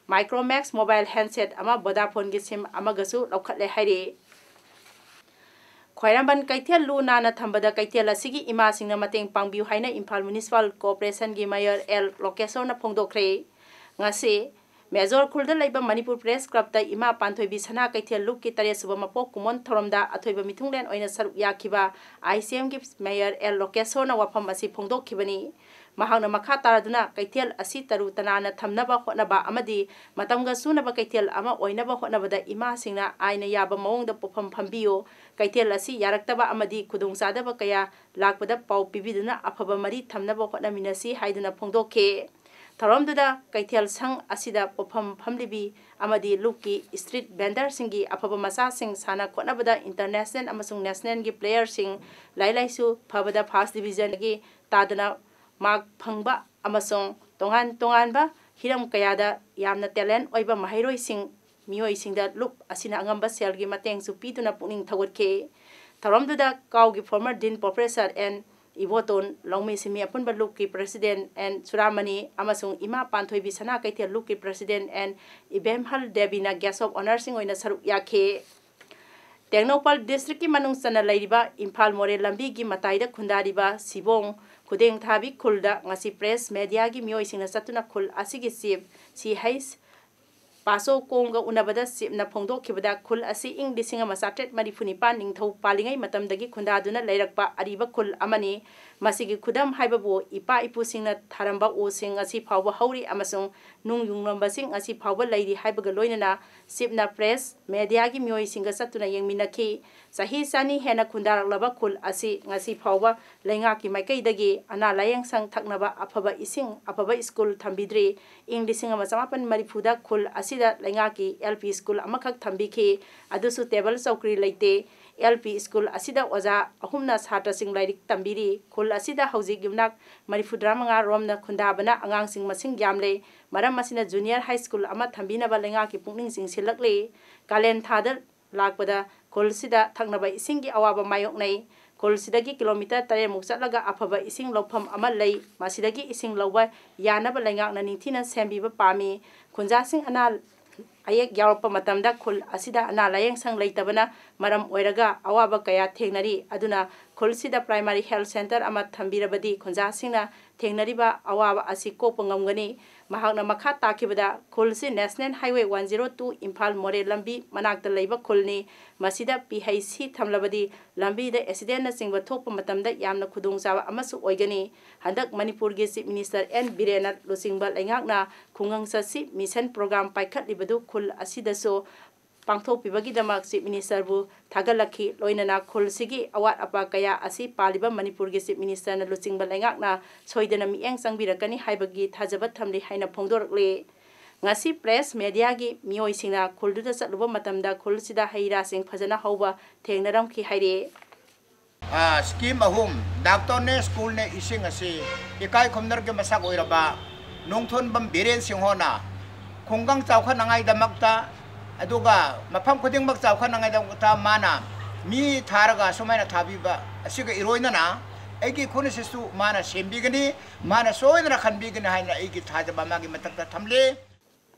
Micromax mobile handset ꯑꯃ, ꯚꯣꯗꯥꯐꯣꯟꯒꯤ ꯁꯤꯝ ꯑꯃꯒꯁꯨ ꯂꯧꯈꯠꯂꯦ ꯍꯥꯏꯔꯤ꯫ ꯈ꯭ꯋꯥꯏꯔꯝꯕꯟ ꯀꯩꯊꯦꯜ ꯂꯨ ꯅꯥꯟꯅ ꯊꯝꯕꯗ ꯀꯩꯊꯦꯜ ꯑꯁꯤꯒꯤ ꯏꯃꯥꯁꯤꯡꯅ ꯃꯇꯦꯡ ꯄꯥꯡꯕꯤꯌꯨ ꯍꯥꯏꯅ ꯏꯝꯐꯥꯜ ꯃ꯭ꯌꯨꯅꯤꯁꯤꯄꯥꯜ ꯀꯣꯔꯄꯣꯔꯦꯁꯟꯒꯤ ꯃꯦꯌꯔ ꯑꯦꯜ ꯂꯣꯀꯦꯁꯣꯔꯅ ꯐꯣꯡꯗꯣꯛꯈ꯭ꯔꯦ꯫ ꯉꯁꯤ ꯃꯦꯖꯣꯔ ꯈꯨꯜꯗ ꯂꯩꯕ ꯃꯅꯤꯄꯨꯔ ꯄ꯭ꯔꯦꯁ ꯀ꯭ꯂꯕꯇ ꯏꯃꯥ ꯄꯥꯟꯊꯣꯏꯕꯤ ꯁꯅꯥ ꯀꯩꯊꯦꯜ ꯂꯨꯞꯀꯤ ꯇꯔꯦꯠ ꯁꯨꯕ ꯃꯄꯣꯛ ꯀꯨꯝꯑꯣꯟ ꯊꯧꯔꯝꯗ ꯑꯊꯣꯏꯕ ꯃꯤꯊꯨꯡꯂꯦꯟ ꯑꯣꯏꯅ ꯁꯔꯨꯛ ꯌꯥꯈꯤꯕ ICMꯒꯤ ꯃꯦꯌꯔ ꯑꯦꯜ ꯂꯣꯀꯦꯁꯣꯔꯅ ꯋꯥꯐꯝ ꯑꯁꯤ ꯐꯣꯡꯗꯣꯛꯈꯤꯕꯅꯤ꯫ ꯃꯍꯥꯛꯅ ꯃꯈꯥ ꯇꯥꯔꯗꯨꯅ ꯀꯩꯊꯦꯜ ꯑꯁꯤ ꯇꯔꯨ ꯇꯅꯥꯟꯅ ꯊꯝꯅꯕ ꯍꯣꯠꯅꯕ ꯑꯃꯗꯤ ꯃꯇꯝꯒ ꯆꯨꯅꯕ ꯀꯩꯊꯦꯜ ꯑꯃ ꯑꯣꯏꯅꯕ ꯍꯣꯠꯅꯕꯗ ꯏꯃꯥꯁꯤꯡꯅ ꯑꯥꯏꯟꯅ ꯌꯥꯕ ꯃꯑꯣꯡꯗ ꯄꯣꯠꯐꯝ ꯐꯝꯕꯤꯌꯨ, ꯀꯩꯊꯦꯜ ꯑꯁꯤ ꯌꯥꯔꯛꯇꯕ ꯑꯃꯗꯤ ꯈꯨꯗꯣꯡꯆꯥꯗꯕ ꯀꯌꯥ ꯂꯥꯛꯄꯗ ꯄꯥꯎ ꯄꯤꯕꯤꯗꯨꯅ ꯑꯐꯕ ꯃꯔꯤ ꯊꯝꯅꯕ ꯍꯣꯠꯅꯃꯤꯟꯅꯁꯤ ꯍꯥꯏꯗꯨꯅ ꯐꯣꯡꯗꯣꯛꯈꯤ꯫ ꯊꯧꯔꯝꯗꯨꯗ ꯀꯩꯊꯦꯜ ꯁꯪ ꯑꯁꯤꯗ ꯄꯣꯠꯐꯝ ꯐꯝꯂꯤꯕꯤ ꯑꯃꯗꯤ ꯂꯨꯞꯀꯤ street vendorꯁꯤꯡꯒꯤ ꯑꯐꯕ ꯃꯆꯥꯁꯤꯡ ꯁꯥꯟꯅ ꯈꯣꯠꯅꯕꯗ international ꯑꯃꯁꯨꯡ nationalꯒꯤ playerꯁꯤꯡ, ꯂꯥꯏꯔꯤꯛ ꯂꯥꯏꯁꯨ ꯐꯕꯗ first divisionꯒꯤ ꯇꯥꯗꯅ mark ꯐꯪꯕ ꯑꯃꯁꯨꯡ ꯇꯣꯉꯥꯟ ꯇꯣꯉꯥꯟꯕ ꯍꯤꯔꯝ ꯀꯌꯥꯗ ꯌꯥꯝꯅ talent ꯑꯣꯏꯕ ꯃꯍꯩꯔꯣꯏꯁꯤꯡ, ꯃꯤꯑꯣꯏꯁꯤꯡꯗ ꯂꯨꯞ ꯑꯁꯤꯅ ꯑꯉꯝꯕ ꯁꯦꯜꯒꯤ ꯃꯇꯦꯡꯁꯨ ꯄꯤꯗꯨꯅ ꯄꯨꯛꯅꯤꯡ ꯊꯧꯒꯠꯈꯤ꯫ ꯊꯧꯔꯝꯗꯨꯗ ꯀꯥꯎꯒꯤ former dean professor N Iboton, ꯂꯧꯃꯤꯁꯤꯡꯃꯤ ꯑꯄꯨꯟꯕ ꯂꯨꯞꯀꯤ president ꯑꯦꯟ ꯁꯨꯔꯥꯃꯅꯤ ꯑꯃꯁꯨꯡ ꯏꯃꯥ ꯄꯥꯟꯊꯣꯏꯕꯤ ꯁꯅꯥ ꯀꯩꯊꯦꯜ ꯂꯨꯞꯀꯤ president ꯑꯦꯟ ꯏꯕꯦꯝꯍꯜ ꯗꯦꯕꯤꯅ guest of honourꯁꯤꯡ ꯑꯣꯏꯅ ꯁꯔꯨꯛ ꯌꯥꯈꯤ꯫ ꯇꯦꯡꯅꯧꯄꯜ districtꯀꯤ ꯃꯅꯨꯡ ꯆꯟꯅ ꯂꯩꯔꯤꯕ ꯏꯝꯐꯥꯜ ꯃꯣꯔꯦ ꯂꯝꯕꯤꯒꯤ ꯃꯇꯥꯏꯗ ꯈꯨꯟꯗꯥꯔꯤꯕ ꯁꯤꯕꯣꯡ ꯈꯨꯗꯦꯡꯊꯥꯕꯤ ꯈꯨꯜꯗ ꯉꯁꯤ press mediaꯒꯤ ꯃꯤꯑꯣꯏꯁꯤꯡꯅ ꯆꯠꯇꯨꯅ ꯈꯨꯜ ꯑꯁꯤꯒꯤ chief ꯁꯤ ꯍꯩꯆ ꯄꯥꯁꯣ ꯀꯣꯡꯒ ꯎꯅꯕꯗ ꯆꯤꯞꯅ ꯐꯣꯡꯗꯣꯛꯈꯤꯕꯗ, ꯈꯨꯜ ꯑꯁꯤ ꯏꯪ ꯂꯤꯁꯤꯡ ꯑꯃ ꯆꯥꯇ꯭ꯔꯦꯠ ꯃꯔꯤꯐꯨ ꯅꯤꯄꯥꯟ ꯅꯤꯡꯊꯧ ꯄꯥꯜꯂꯤꯉꯩ ꯃꯇꯝꯗꯒꯤ ꯈꯨꯟꯗꯥꯗꯨꯅ ꯂꯩꯔꯛꯄ ꯑꯔꯤꯕ ꯈꯨꯜ ꯑꯃꯅꯤ꯫ ꯃꯁꯤꯒꯤ ꯈꯨꯗꯝ ꯍꯥꯏꯕꯕꯨ ꯏꯄꯥ ꯏꯄꯨꯁꯤꯡꯅ ꯊꯥꯔꯝꯕ ꯎꯁꯤꯡ ꯉꯁꯤ ꯐꯥꯎꯕ ꯍꯧꯔꯤ ꯑꯃꯁꯨꯡ ꯅꯨꯡ ꯌꯨꯡꯂꯝꯕꯁꯤꯡ ꯉꯁꯤ ꯐꯥꯎꯕ ꯂꯩꯔꯤ ꯍꯥꯏꯕꯒ ꯂꯣꯏꯅꯅ ꯆꯤꯞꯅ ꯄ꯭ꯔꯦꯁ ꯃꯦꯗꯤꯌꯥꯒꯤ ꯃꯤꯑꯣꯏꯁꯤꯡꯒ ꯆꯠꯇꯨꯅ ꯌꯦꯡꯃꯤꯟꯅꯈꯤ꯫ ꯆꯍꯤ ꯆꯅꯤ ꯍꯦꯟꯅ ꯈꯨꯟꯗꯥꯔꯛꯂꯕ ꯈꯨꯜ ꯑꯁꯤ ꯉꯁꯤ ꯐꯥꯎꯕ ꯂꯩꯉꯥꯛꯀꯤ ꯃꯥꯏꯀꯩꯗꯒꯤ ꯑꯅꯥ ꯂꯥꯌꯦꯡ ꯁꯪ, ꯊꯛꯅꯕ ꯑꯐꯕ ꯏꯁꯤꯡ, ꯑꯐꯕ ꯁ꯭ꯀꯨꯜ ꯊꯝꯕꯤꯗ꯭ꯔꯤ꯫ ꯏꯪ ꯂꯤꯁꯤꯡ ꯑꯃ ꯆꯃꯥꯄꯟ ꯃꯔꯤꯐꯨꯗ ꯈꯨꯜ ꯑꯁꯤꯗ ꯂꯩꯉꯥꯛꯀꯤ L P ꯁ꯭ꯀꯨꯜ ꯑꯃꯈꯛ ꯊꯝꯕꯤꯈꯤ, ꯑꯗꯨꯁꯨ ꯇꯦꯕꯜ ꯆꯧꯀ꯭ꯔꯤ ꯂꯩꯇꯦ꯫ L P ꯁ꯭ꯀꯨꯜ ꯑꯁꯤꯗ ꯑꯣꯖꯥ ꯑꯍꯨꯝꯅ ꯁꯥꯇ꯭ꯔꯁꯤꯡ ꯂꯥꯏꯔꯤꯛ ꯇꯝꯕꯤꯔꯤ꯫ ꯈꯨꯜ ꯑꯁꯤꯗ ꯍꯧꯖꯤꯛ ꯌꯨꯝꯅꯥꯛ ꯃꯔꯤꯐꯨꯇꯔꯥꯃꯉꯥ ꯔꯣꯝꯅ ꯈꯨꯟꯗꯥꯕꯅ ꯑꯉꯥꯡꯁꯤꯡ ꯃꯁꯤꯡ ꯌꯥꯝꯂꯦ꯫ ꯃꯔꯝ ꯑꯁꯤꯅ ꯖꯨꯅꯤꯌꯔ ꯍꯥꯏ ꯁ꯭ꯀꯨꯜ ꯑꯃ ꯊꯝꯕꯤꯅꯕ ꯂꯩꯉꯥꯛꯀꯤ ꯄꯨꯛꯅꯤꯡ ꯆꯤꯡꯁꯤꯜꯂꯛꯂꯤ꯫ ꯀꯥꯂꯦꯟ ꯊꯥꯗ ꯂꯥꯛꯄꯗ ꯈꯨꯜꯁꯤꯗ ꯊꯛꯅꯕ ꯏꯁꯤꯡꯒꯤ ꯑꯋꯥꯕ ꯃꯥꯌꯣꯛꯅꯩ꯫ ꯈꯨꯜꯁꯤꯗꯒꯤ ꯀꯤꯂꯣꯃꯤꯇꯔ ꯇꯔꯦꯠꯃꯨꯛ ꯆꯠꯂꯒ ꯑꯐꯕ ꯏꯁꯤꯡ ꯂꯧꯐꯝ ꯑꯃ ꯂꯩ꯫ ꯃꯁꯤꯗꯒꯤ ꯏꯁꯤꯡ ꯂꯧꯕ ꯌꯥꯅꯕ ꯂꯩꯉꯥꯛꯅ ꯅꯤꯡꯊꯤꯅ ꯁꯦꯝꯕꯤꯕ ꯄꯥꯝꯃꯤ꯫ ꯈꯨꯟꯖꯥꯁꯤꯡ ꯑꯅꯥ ꯑꯌꯦꯛ ꯌꯥꯎꯔꯛꯄ ꯃꯇꯝꯗ ꯈꯨꯜ ꯑꯁꯤꯗ ꯑꯅꯥ ꯂꯥꯌꯦꯡ ꯁꯪ ꯂꯩꯇꯕꯅ ꯃꯔꯝ ꯑꯣꯏꯔꯒ ꯑꯋꯥꯕ ꯀꯌꯥ ꯊꯦꯡꯅꯔꯤ꯫ ꯑꯗꯨꯅ ꯈꯨꯜꯁꯤꯗ primary health centre ꯑꯃ ꯊꯝꯕꯤꯔꯕꯗꯤ ꯈꯨꯟꯖꯥꯁꯤꯡꯅ ꯊꯦꯡꯅꯔꯤꯕ ꯑꯋꯥꯕ ꯑꯁꯤ ꯀꯣꯛꯄ ꯉꯝꯒꯅꯤ꯫ ꯃꯍꯥꯛꯅ ꯃꯈꯥ ꯇꯥꯈꯤꯕꯗ, ꯈꯨꯜꯁꯤ National Highway one zero two Imphal ꯃꯣꯔꯦ ꯂꯝꯕꯤ ꯃꯅꯥꯛꯇ ꯂꯩꯕ ꯈꯨꯜꯅꯤ꯫ ꯃꯁꯤꯗ P H C ꯊꯝꯂꯕꯗꯤ ꯂꯝꯕꯤꯗ accidentꯅꯆꯤꯡꯕ ꯊꯣꯛꯄ ꯃꯇꯝꯗ ꯌꯥꯝꯅ ꯈꯨꯗꯣꯡꯆꯥꯕ ꯑꯃꯁꯨ ꯑꯣꯏꯒꯅꯤ꯫ ꯍꯟꯗꯛ ꯃꯅꯤꯄꯨꯔꯒꯤ Chief Minister N ꯕꯤꯔꯦꯟꯅ ꯂꯨꯆꯤꯡꯕ ꯂꯩꯉꯥꯛꯅ ꯈꯨꯡꯒꯪ ꯆꯠꯁꯤ mission program ꯄꯥꯏꯈꯠꯂꯤꯕꯗꯨ ꯈꯨꯜ ꯑꯁꯤꯗꯁꯨ ꯄꯥꯡꯊꯣꯛꯄꯤꯕꯒꯤꯗꯃꯛ Chief Ministerꯕꯨ ꯊꯥꯒꯠꯂꯛꯈꯤ꯫ ꯂꯣꯏꯅꯅ ꯈꯨꯜꯁꯤꯒꯤ ꯑꯋꯥꯠ ꯑꯄꯥ ꯀꯌꯥ ꯑꯁꯤ ꯄꯥꯜꯂꯤꯕ ꯃꯅꯤꯄꯨꯔꯒꯤ Chief Ministerꯅ ꯂꯨꯆꯤꯡꯕ ꯂꯩꯉꯥꯛꯅ ꯁꯣꯏꯗꯅ ꯃꯤꯠꯌꯦꯡ ꯆꯪꯕꯤꯔꯛꯀꯅꯤ ꯍꯥꯏꯕꯒꯤ ꯊꯥꯖꯕ ꯊꯝꯂꯤ ꯍꯥꯏꯅ ꯐꯣꯡꯗꯣꯔꯛꯂꯤ꯫ ꯉꯁꯤ press mediaꯒꯤ ꯃꯤꯑꯣꯏꯁꯤꯡꯅ ꯈꯨꯜꯗꯨꯗ ꯆꯠꯂꯨꯕ ꯃꯇꯝꯗ ꯈꯨꯜꯁꯤꯗ ꯍꯩ ꯔꯥꯁꯤꯡ ꯐꯖꯅ ꯍꯧꯕ ꯊꯦꯡꯅꯔꯝꯈꯤ ꯍꯥꯏꯔꯤ꯫ ꯑ, scheme ꯑꯍꯨꯝ, doctorꯅꯦ, schoolꯅꯦ, ꯏꯁꯤꯡ ꯑꯁꯤ ꯏꯀꯥꯏ ꯈꯨꯝꯅꯔꯒꯤ ꯃꯁꯛ ꯑꯣꯏꯔꯕ ꯅꯣꯡꯊꯣꯟꯕꯝ ꯕꯤꯔꯦꯟ ꯁꯤꯡꯍꯣꯅ ꯈꯨꯡꯒꯪ ꯆꯥꯎꯈꯠꯅꯉꯥꯏꯗꯃꯛꯇ, ꯑꯗꯨꯒ ꯃꯐꯝ ꯈꯨꯗꯤꯡꯃꯛ ꯆꯥꯎꯈꯠꯅꯉꯥꯏꯗꯃꯛꯇ ꯃꯥꯅ ꯃꯤ ꯊꯥꯔꯒ ꯁꯨꯃꯥꯏꯅ ꯊꯥꯕꯤꯕ ꯑꯁꯤꯒ ꯏꯔꯣꯏꯅꯅ ꯑꯩꯒꯤ ꯈꯨꯟ ꯑꯁꯤꯁꯨ ꯃꯥꯅ ꯁꯦꯝꯕꯤꯒꯅꯤ, ꯃꯥꯅ ꯁꯣꯏꯗꯅ ꯈꯟꯕꯤꯒꯅꯤ ꯍꯥꯏꯅ ꯑꯩꯒꯤ ꯊꯥꯖꯕ ꯃꯥꯒꯤ ꯃꯊꯛꯇ ꯊꯝꯂꯤ꯫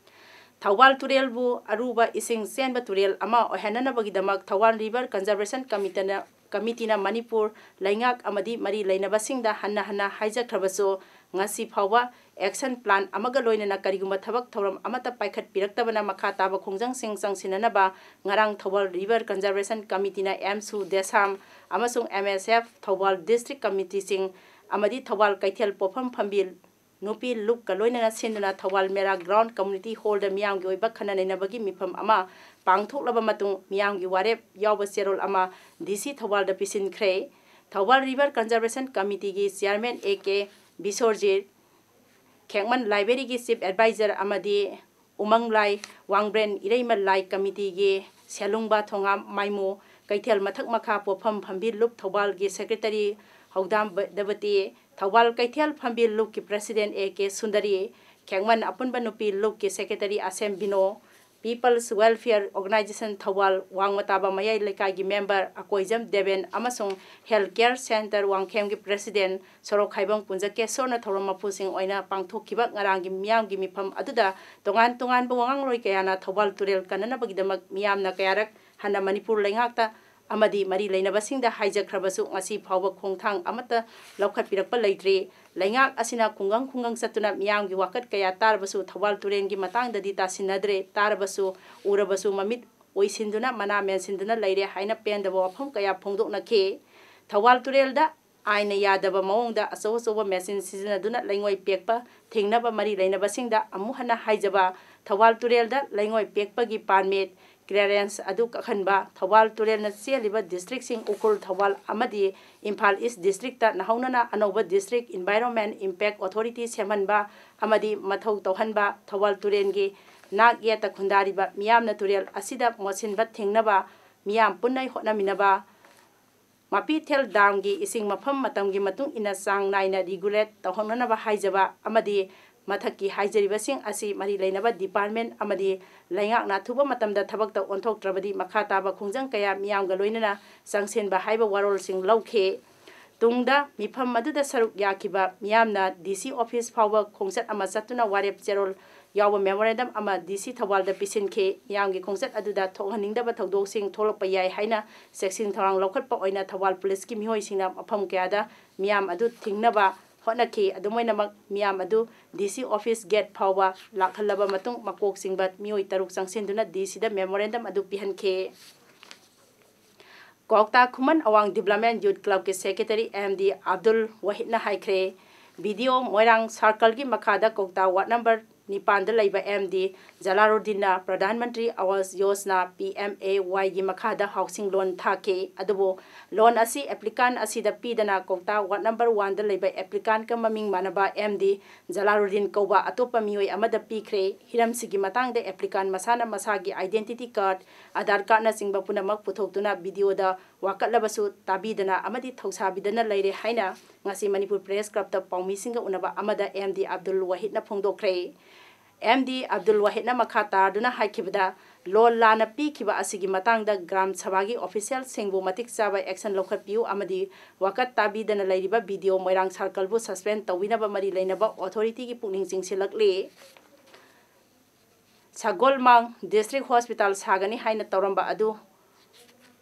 ꯊꯧꯕꯥꯜ ꯇꯨꯔꯦꯜꯕꯨ ꯑꯔꯨꯕ ꯏꯁꯤꯡ ꯆꯦꯟꯕ ꯇꯨꯔꯦꯜ ꯑꯃ ꯑꯣꯏꯍꯟꯅꯅꯕꯒꯤꯗꯃꯛ ꯊꯧꯕꯥꯜ River Conservation Committeeꯅ, Committeeꯅ ꯃꯅꯤꯄꯨꯔ ꯂꯩꯉꯥꯛ ꯑꯃꯗꯤ ꯃꯔꯤ ꯂꯩꯅꯕꯁꯤꯡꯗ ꯍꯟꯅ ꯍꯟꯅ ꯍꯥꯏꯖꯈ꯭ꯔꯕꯁꯨ, ꯉꯁꯤ ꯐꯥꯎꯕ action plan ꯑꯃꯒ ꯂꯣꯏꯅꯅ ꯀꯔꯤꯒꯨꯝꯕ ꯊꯕꯛ ꯊꯧꯔꯝ ꯑꯃꯠꯇ ꯄꯥꯏꯈꯠꯄꯤꯔꯛꯇꯕꯅ ꯃꯈꯥ ꯇꯥꯕ ꯈꯣꯡꯖꯪꯁꯤꯡ ꯆꯪꯁꯤꯟꯅꯅꯕ ꯉꯔꯥꯡ ꯊꯧꯕꯥꯜ River Conservation Committeeꯅ ꯑꯦꯝꯁꯨ, ꯗꯦꯁꯥꯝ ꯑꯃꯁꯨꯡ ꯑꯦꯝ ꯑꯦꯁ ꯑꯦꯐ ꯊꯧꯕꯥꯜ District Committeeꯁꯤꯡ ꯑꯃꯗꯤ ꯊꯧꯕꯥꯜ ꯀꯩꯊꯦꯜ ꯄꯣꯠꯐꯝ ꯐꯝꯕꯤ ꯅꯨꯄꯤ ꯂꯨꯞꯀ ꯂꯣꯏꯅꯅ ꯁꯤꯟꯗꯨꯅ ꯊꯧꯕꯥꯜ ꯃꯦꯔꯥ Ground Community Hallꯗ ꯃꯤꯌꯥꯝꯒꯤ ꯑꯣꯏꯕ ꯈꯟꯅ ꯅꯩꯅꯕꯒꯤ ꯃꯤꯐꯝ ꯑꯃ ꯄꯥꯡꯊꯣꯛꯂꯕ ꯃꯇꯨꯡ ꯃꯤꯌꯥꯝꯒꯤ ꯋꯥꯔꯦꯞ ꯌꯥꯎꯕ ꯆꯦꯔꯣꯜ ꯑꯃ ꯗꯤ ꯁꯤ ꯊꯧꯕꯥꯜꯗ ꯄꯤꯁꯤꯟꯈ꯭ꯔꯦ꯫ Thoubal River Conservation Committeeꯒꯤ Chairman A K Bisorjit, ꯈꯦꯛꯃꯟ Libraryꯒꯤ Chief Advisor ꯑꯃꯗꯤ ꯎꯃꯪ ꯂꯥꯏ, ꯋꯥꯡꯕ꯭ꯔꯦꯟ ꯏꯔꯩꯃ ꯂꯥꯏ Committeeꯒꯤ ꯁꯦꯂꯨꯡꯕ ꯊꯣꯉꯥꯝ ꯃꯥꯏꯃꯨ, ꯀꯩꯊꯦꯜ ꯃꯊꯛ ꯃꯈꯥ ꯄꯣꯠꯐꯝ ꯐꯝꯕꯤ ꯂꯨꯞ ꯊꯧꯕꯥꯜꯒꯤ Secretary ꯍꯧꯗꯥꯝ ꯕ-, ꯗꯕꯇꯤ, ꯊꯧꯕꯥꯜ ꯀꯩꯊꯦꯜ ꯐꯝꯕꯤ ꯂꯨꯞꯀꯤ President ꯑꯦ ꯀꯦ ꯁꯨꯟꯗꯔꯤ, ꯈꯦꯛꯃꯟ ꯑꯄꯨꯟꯕ ꯅꯨꯄꯤ ꯂꯨꯞꯀꯤ Secretary ꯑꯁꯦꯝ ꯕꯤꯅꯣ, People's Welfare Organisation Thoubal ꯋꯥꯡꯃ ꯇꯥꯕ ꯃꯌꯥꯏ ꯂꯩꯀꯥꯏꯒꯤ member ꯑꯀꯣꯏꯖꯝ ꯗꯦꯕꯦꯟ ꯑꯃꯁꯨꯡ Health Care Centre ꯋꯥꯡꯈꯦꯝꯒꯤ President ꯁꯣꯔꯣꯛꯈꯥꯏꯕꯝ ꯀꯨꯟꯖꯀꯦꯁꯣꯔꯅ ꯊꯧꯔꯝ ꯃꯄꯨꯁꯤꯡ ꯑꯣꯏꯅ ꯄꯥꯡꯊꯣꯛꯈꯤꯕ ꯉꯔꯥꯡꯒꯤ ꯃꯤꯌꯥꯝꯒꯤ ꯃꯤꯐꯝ ꯑꯗꯨꯗ ꯇꯣꯉꯥꯟ ꯇꯣꯉꯥꯟꯕ ꯋꯥꯉꯥꯡꯂꯣꯏ ꯀꯌꯥꯅ ꯊꯧꯕꯥꯜ ꯇꯨꯔꯦꯜ ꯀꯟꯅꯅꯕꯒꯤꯗꯃꯛ ꯃꯤꯌꯥꯝꯅ ꯀꯌꯥꯔꯛ ꯍꯟꯅ ꯃꯅꯤꯄꯨꯔ ꯂꯩꯉꯥꯛꯇ ꯑꯃꯗꯤ ꯃꯔꯤ ꯂꯩꯅꯕꯁꯤꯡꯗ ꯍꯥꯏꯖꯈ꯭ꯔꯕꯁꯨ ꯉꯁꯤ ꯐꯥꯎꯕ ꯈꯣꯡꯊꯥꯡ ꯑꯃꯠꯇ ꯂꯧꯈꯠꯄꯤꯔꯛꯄ ꯂꯩꯇ꯭ꯔꯤ꯫ ꯂꯩꯉꯥꯛ ꯑꯁꯤꯅ ꯈꯨꯡꯒꯪ ꯈꯨꯡꯒꯪ ꯆꯠꯇꯨꯅ ꯃꯤꯌꯥꯝꯒꯤ ꯋꯥꯀꯠ ꯀꯌꯥ ꯇꯥꯔꯕꯁꯨ ꯊꯧꯕꯥꯜ ꯇꯨꯔꯦꯜꯒꯤ ꯃꯇꯥꯡꯗꯗꯤ ꯇꯥꯁꯤꯟꯅꯗ꯭ꯔꯦ꯫ ꯇꯥꯔꯕꯁꯨ, ꯎꯔꯕꯁꯨ ꯃꯃꯤꯠ ꯑꯣꯏꯁꯤꯟꯗꯨꯅ ꯃꯅꯥ ꯃꯦꯟꯁꯤꯟꯗꯨꯅ ꯂꯩꯔꯦ ꯍꯥꯏꯅ ꯄꯦꯟꯗꯕ ꯋꯥꯐꯝ ꯀꯌꯥ ꯐꯣꯡꯗꯣꯛꯅꯈꯤ꯫ ꯊꯧꯕꯥꯜ ꯇꯨꯔꯦꯜꯗ ꯑꯥꯏꯟꯅ ꯌꯥꯗꯕ ꯃꯑꯣꯡꯗ ꯑꯆꯧ ꯑꯆꯧꯕ machine ꯁꯤꯖꯤꯟꯅꯗꯨꯅ ꯂꯩꯉꯣꯏ ꯄꯦꯛꯄ ꯊꯤꯡꯅꯕ ꯃꯔꯤ ꯂꯩꯅꯕꯁꯤꯡꯗ ꯑꯃꯨꯛ ꯍꯟꯅ ꯍꯥꯏꯖꯕ, ꯊꯧꯕꯥꯜ ꯇꯨꯔꯦꯜꯗ ꯂꯩꯉꯣꯏ ꯄꯦꯛꯄꯒꯤ permit, clearance ꯑꯗꯨ ꯀꯛꯍꯟꯕ, ꯊꯧꯕꯥꯜ ꯇꯨꯔꯦꯜꯅ ꯆꯦꯜꯂꯤꯕ districtꯁꯤꯡ ꯎꯈ꯭ꯔꯨꯜ, ꯊꯧꯕꯥꯜ ꯑꯃꯗꯤ ꯏꯝꯐꯥꯜ East Districtꯇ ꯅꯍꯧꯅꯅ ꯑꯅꯧꯕ District Environment Impact Authority ꯁꯦꯝꯍꯟꯕ ꯑꯃꯗꯤ ꯃꯊꯧ ꯇꯧꯍꯟꯕ, ꯊꯧꯕꯥꯜ ꯇꯨꯔꯦꯜꯒꯤ ꯅꯥꯛ ꯌꯦꯠꯇ ꯈꯨꯟꯗꯥꯔꯤꯕ ꯃꯤꯌꯥꯝꯅ ꯇꯨꯔꯦꯜ ꯑꯁꯤꯗ ꯃꯣꯠꯁꯤꯟꯕ ꯊꯤꯡꯅꯕ ꯃꯤꯌꯥꯝ ꯄꯨꯟꯅ ꯍꯣꯠꯅꯃꯤꯟꯅꯕ, ꯃꯄꯤꯊꯦꯜ damꯒꯤ ꯏꯁꯤꯡ ꯃꯐꯝ ꯃꯇꯝꯒꯤ ꯃꯇꯨꯡ ꯏꯟꯅ ꯆꯥꯡ ꯅꯥꯏꯅ regulate ꯇꯧꯍꯟꯅꯅꯕ ꯍꯥꯏꯖꯕ ꯑꯃꯗꯤ ꯃꯊꯛꯀꯤ ꯍꯥꯏꯖꯔꯤꯕꯁꯤꯡ ꯑꯁꯤ ꯃꯔꯤ ꯂꯩꯅꯕ department ꯑꯃꯗꯤ ꯂꯩꯉꯥꯛꯅ ꯑꯊꯨꯕ ꯃꯇꯝꯗ ꯊꯕꯛꯇ ꯑꯣꯟꯊꯣꯛꯇ꯭ꯔꯕꯗꯤ ꯃꯈꯥ ꯇꯥꯕ ꯈꯣꯡꯖꯪ ꯀꯌꯥ ꯃꯤꯌꯥꯝꯒ ꯂꯣꯏꯅꯅ ꯆꯪꯁꯤꯟꯕ ꯍꯥꯏꯕ ꯋꯥꯔꯣꯜꯁꯤꯡ ꯂꯧꯈꯤ꯫ ꯇꯨꯡꯗ ꯃꯤꯐꯝ ꯑꯗꯨꯗ ꯁꯔꯨꯛ ꯌꯥꯈꯤꯕ ꯃꯤꯌꯥꯝꯅ ꯗꯤ ꯁꯤ office ꯐꯥꯎꯕ ꯈꯣꯡꯆꯠ ꯑꯃ ꯆꯠꯇꯨꯅ ꯋꯥꯔꯦꯞ ꯆꯦꯔꯣꯜ ꯌꯥꯎꯕ memorandum ꯑꯃ ꯗꯤ ꯁꯤ ꯊꯧꯕꯥꯜꯗ ꯄꯤꯁꯤꯟꯈꯤ꯫ ꯃꯤꯌꯥꯝꯒꯤ ꯈꯣꯡꯆꯠ ꯑꯗꯨꯗ ꯊꯣꯛꯍꯟꯅꯤꯡꯗꯕ ꯊꯧꯗꯣꯛꯁꯤꯡ ꯊꯣꯛꯂꯛꯄ ꯌꯥꯏ ꯍꯥꯏꯅ ꯆꯦꯛꯁꯤꯟ ꯊꯧꯔꯥꯡ ꯂꯧꯈꯠꯄ ꯑꯣꯏꯅ ꯊꯧꯕꯥꯜ policeꯀꯤ ꯃꯤꯑꯣꯏꯁꯤꯡꯅ ꯃꯐꯝ ꯀꯌꯥꯗ ꯃꯤꯌꯥꯝ ꯑꯗꯨ ꯊꯤꯡꯅꯕ ꯍꯣꯠꯅꯈꯤ꯫ ꯑꯗꯨꯝ ꯑꯣꯏꯅꯃꯛ, ꯃꯤꯌꯥꯝ ꯑꯗꯨ D C office gate ꯐꯥꯎꯕ ꯂꯥꯛꯍꯜꯂꯕ ꯃꯇꯨꯡ, ꯃꯀꯣꯛ ꯆꯤꯡꯕ ꯃꯤꯑꯣꯏ ꯇꯔꯨꯛ ꯆꯪꯁꯤꯟꯗꯨꯅ D C ꯗ memorandum ꯑꯗꯨ ꯄꯤꯍꯟꯈꯤ꯫ ꯀ꯭ꯋꯥꯛꯇꯥ ꯈꯨꯃꯟ ꯑꯋꯥꯡ Development Youth Club ꯀꯤ Secretary M D ꯑꯕꯗꯨꯜ ꯋꯥꯍꯤꯗꯅ ꯍꯥꯏꯈ꯭ꯔꯦ, B D O ꯃꯣꯏꯔꯥꯡ circle ꯒꯤ ꯃꯈꯥꯗ ꯀ꯭ꯋꯥꯛꯇꯥ ward number ꯅꯤꯄꯥꯟꯗ ꯂꯩꯕ M D ꯖꯂꯥꯂꯨꯗꯤꯟꯅ Pradhan Mantri Awas Yojana, P M A Y ꯒꯤ ꯃꯈꯥꯗ housing loan ꯊꯥꯈꯤ꯫ ꯑꯗꯨꯕꯨ loan ꯑꯁꯤ applicant ꯑꯁꯤꯗ ꯄꯤꯗꯅ ꯀ꯭ꯋꯥꯛꯇꯥ ward number one ꯗ ꯂꯩꯕ applicant ꯀ ꯃꯃꯤꯡ ꯃꯥꯟꯅꯕ M D ꯖꯂꯥꯂꯨꯗꯤꯟ ꯀꯧꯕ ꯑꯇꯣꯞꯄ ꯃꯤꯑꯣꯏ ꯑꯃꯗ ꯄꯤꯈ꯭ꯔꯦ꯫ ꯍꯤꯔꯝꯁꯤꯒꯤ ꯃꯇꯥꯡꯗ applicant ꯃꯁꯥꯅ ꯃꯁꯥꯒꯤ identity card, Aadhaar card ꯅꯆꯤꯡꯕ ꯄꯨꯝꯅꯃꯛ ꯄꯨꯊꯣꯛꯇꯨꯅ B D O ꯗ ꯋꯥꯀꯠꯂꯕꯁꯨ ꯇꯥꯕꯤꯗꯅ ꯑꯃꯗꯤ ꯊꯧꯁꯥꯕꯤꯗꯅ ꯂꯩꯔꯦ ꯍꯥꯏꯅ ꯉꯁꯤ ꯃꯅꯤꯄꯨꯔ Press Club ꯇ ꯄꯥꯎꯃꯤꯁꯤꯡꯒ ꯎꯅꯕ ꯑꯃꯗ M D Abdul ꯋꯥꯍꯤꯗꯅ ꯐꯣꯡꯗꯣꯛꯈ꯭ꯔꯦ꯫ M D Abdul ꯋꯥꯍꯤꯗꯅ ꯃꯈꯥ ꯇꯥꯗꯨꯅ ꯍꯥꯏꯈꯤꯕꯗ, loan ꯂꯥꯟꯅ ꯄꯤꯈꯤꯕ ꯑꯁꯤꯒꯤ ꯃꯇꯥꯡꯗ ꯒ꯭ꯔꯥꯝ ꯁꯚꯥꯒꯤ official ꯁꯤꯡꯕꯨ ꯃꯇꯤꯛ ꯆꯥꯕ action ꯂꯧꯈꯠꯄꯤꯌꯨ ꯑꯃꯗꯤ ꯋꯥꯀꯠ ꯇꯥꯕꯤꯗꯅ ꯂꯩꯔꯤꯕ B D O ꯃꯣꯏꯔꯥꯡ circle ꯕꯨ suspend ꯇꯧꯕꯤꯅꯕ ꯃꯔꯤ ꯂꯩꯅꯕ authority ꯒꯤ ꯄꯨꯛꯅꯤꯡ ꯆꯤꯡꯁꯤꯜꯂꯛꯂꯤ꯫ ꯁꯒꯣꯜꯃꯥꯡ District Hospital ꯁꯥꯒꯅꯤ ꯍꯥꯏꯅ ꯇꯧꯔꯝꯕ ꯑꯗꯨ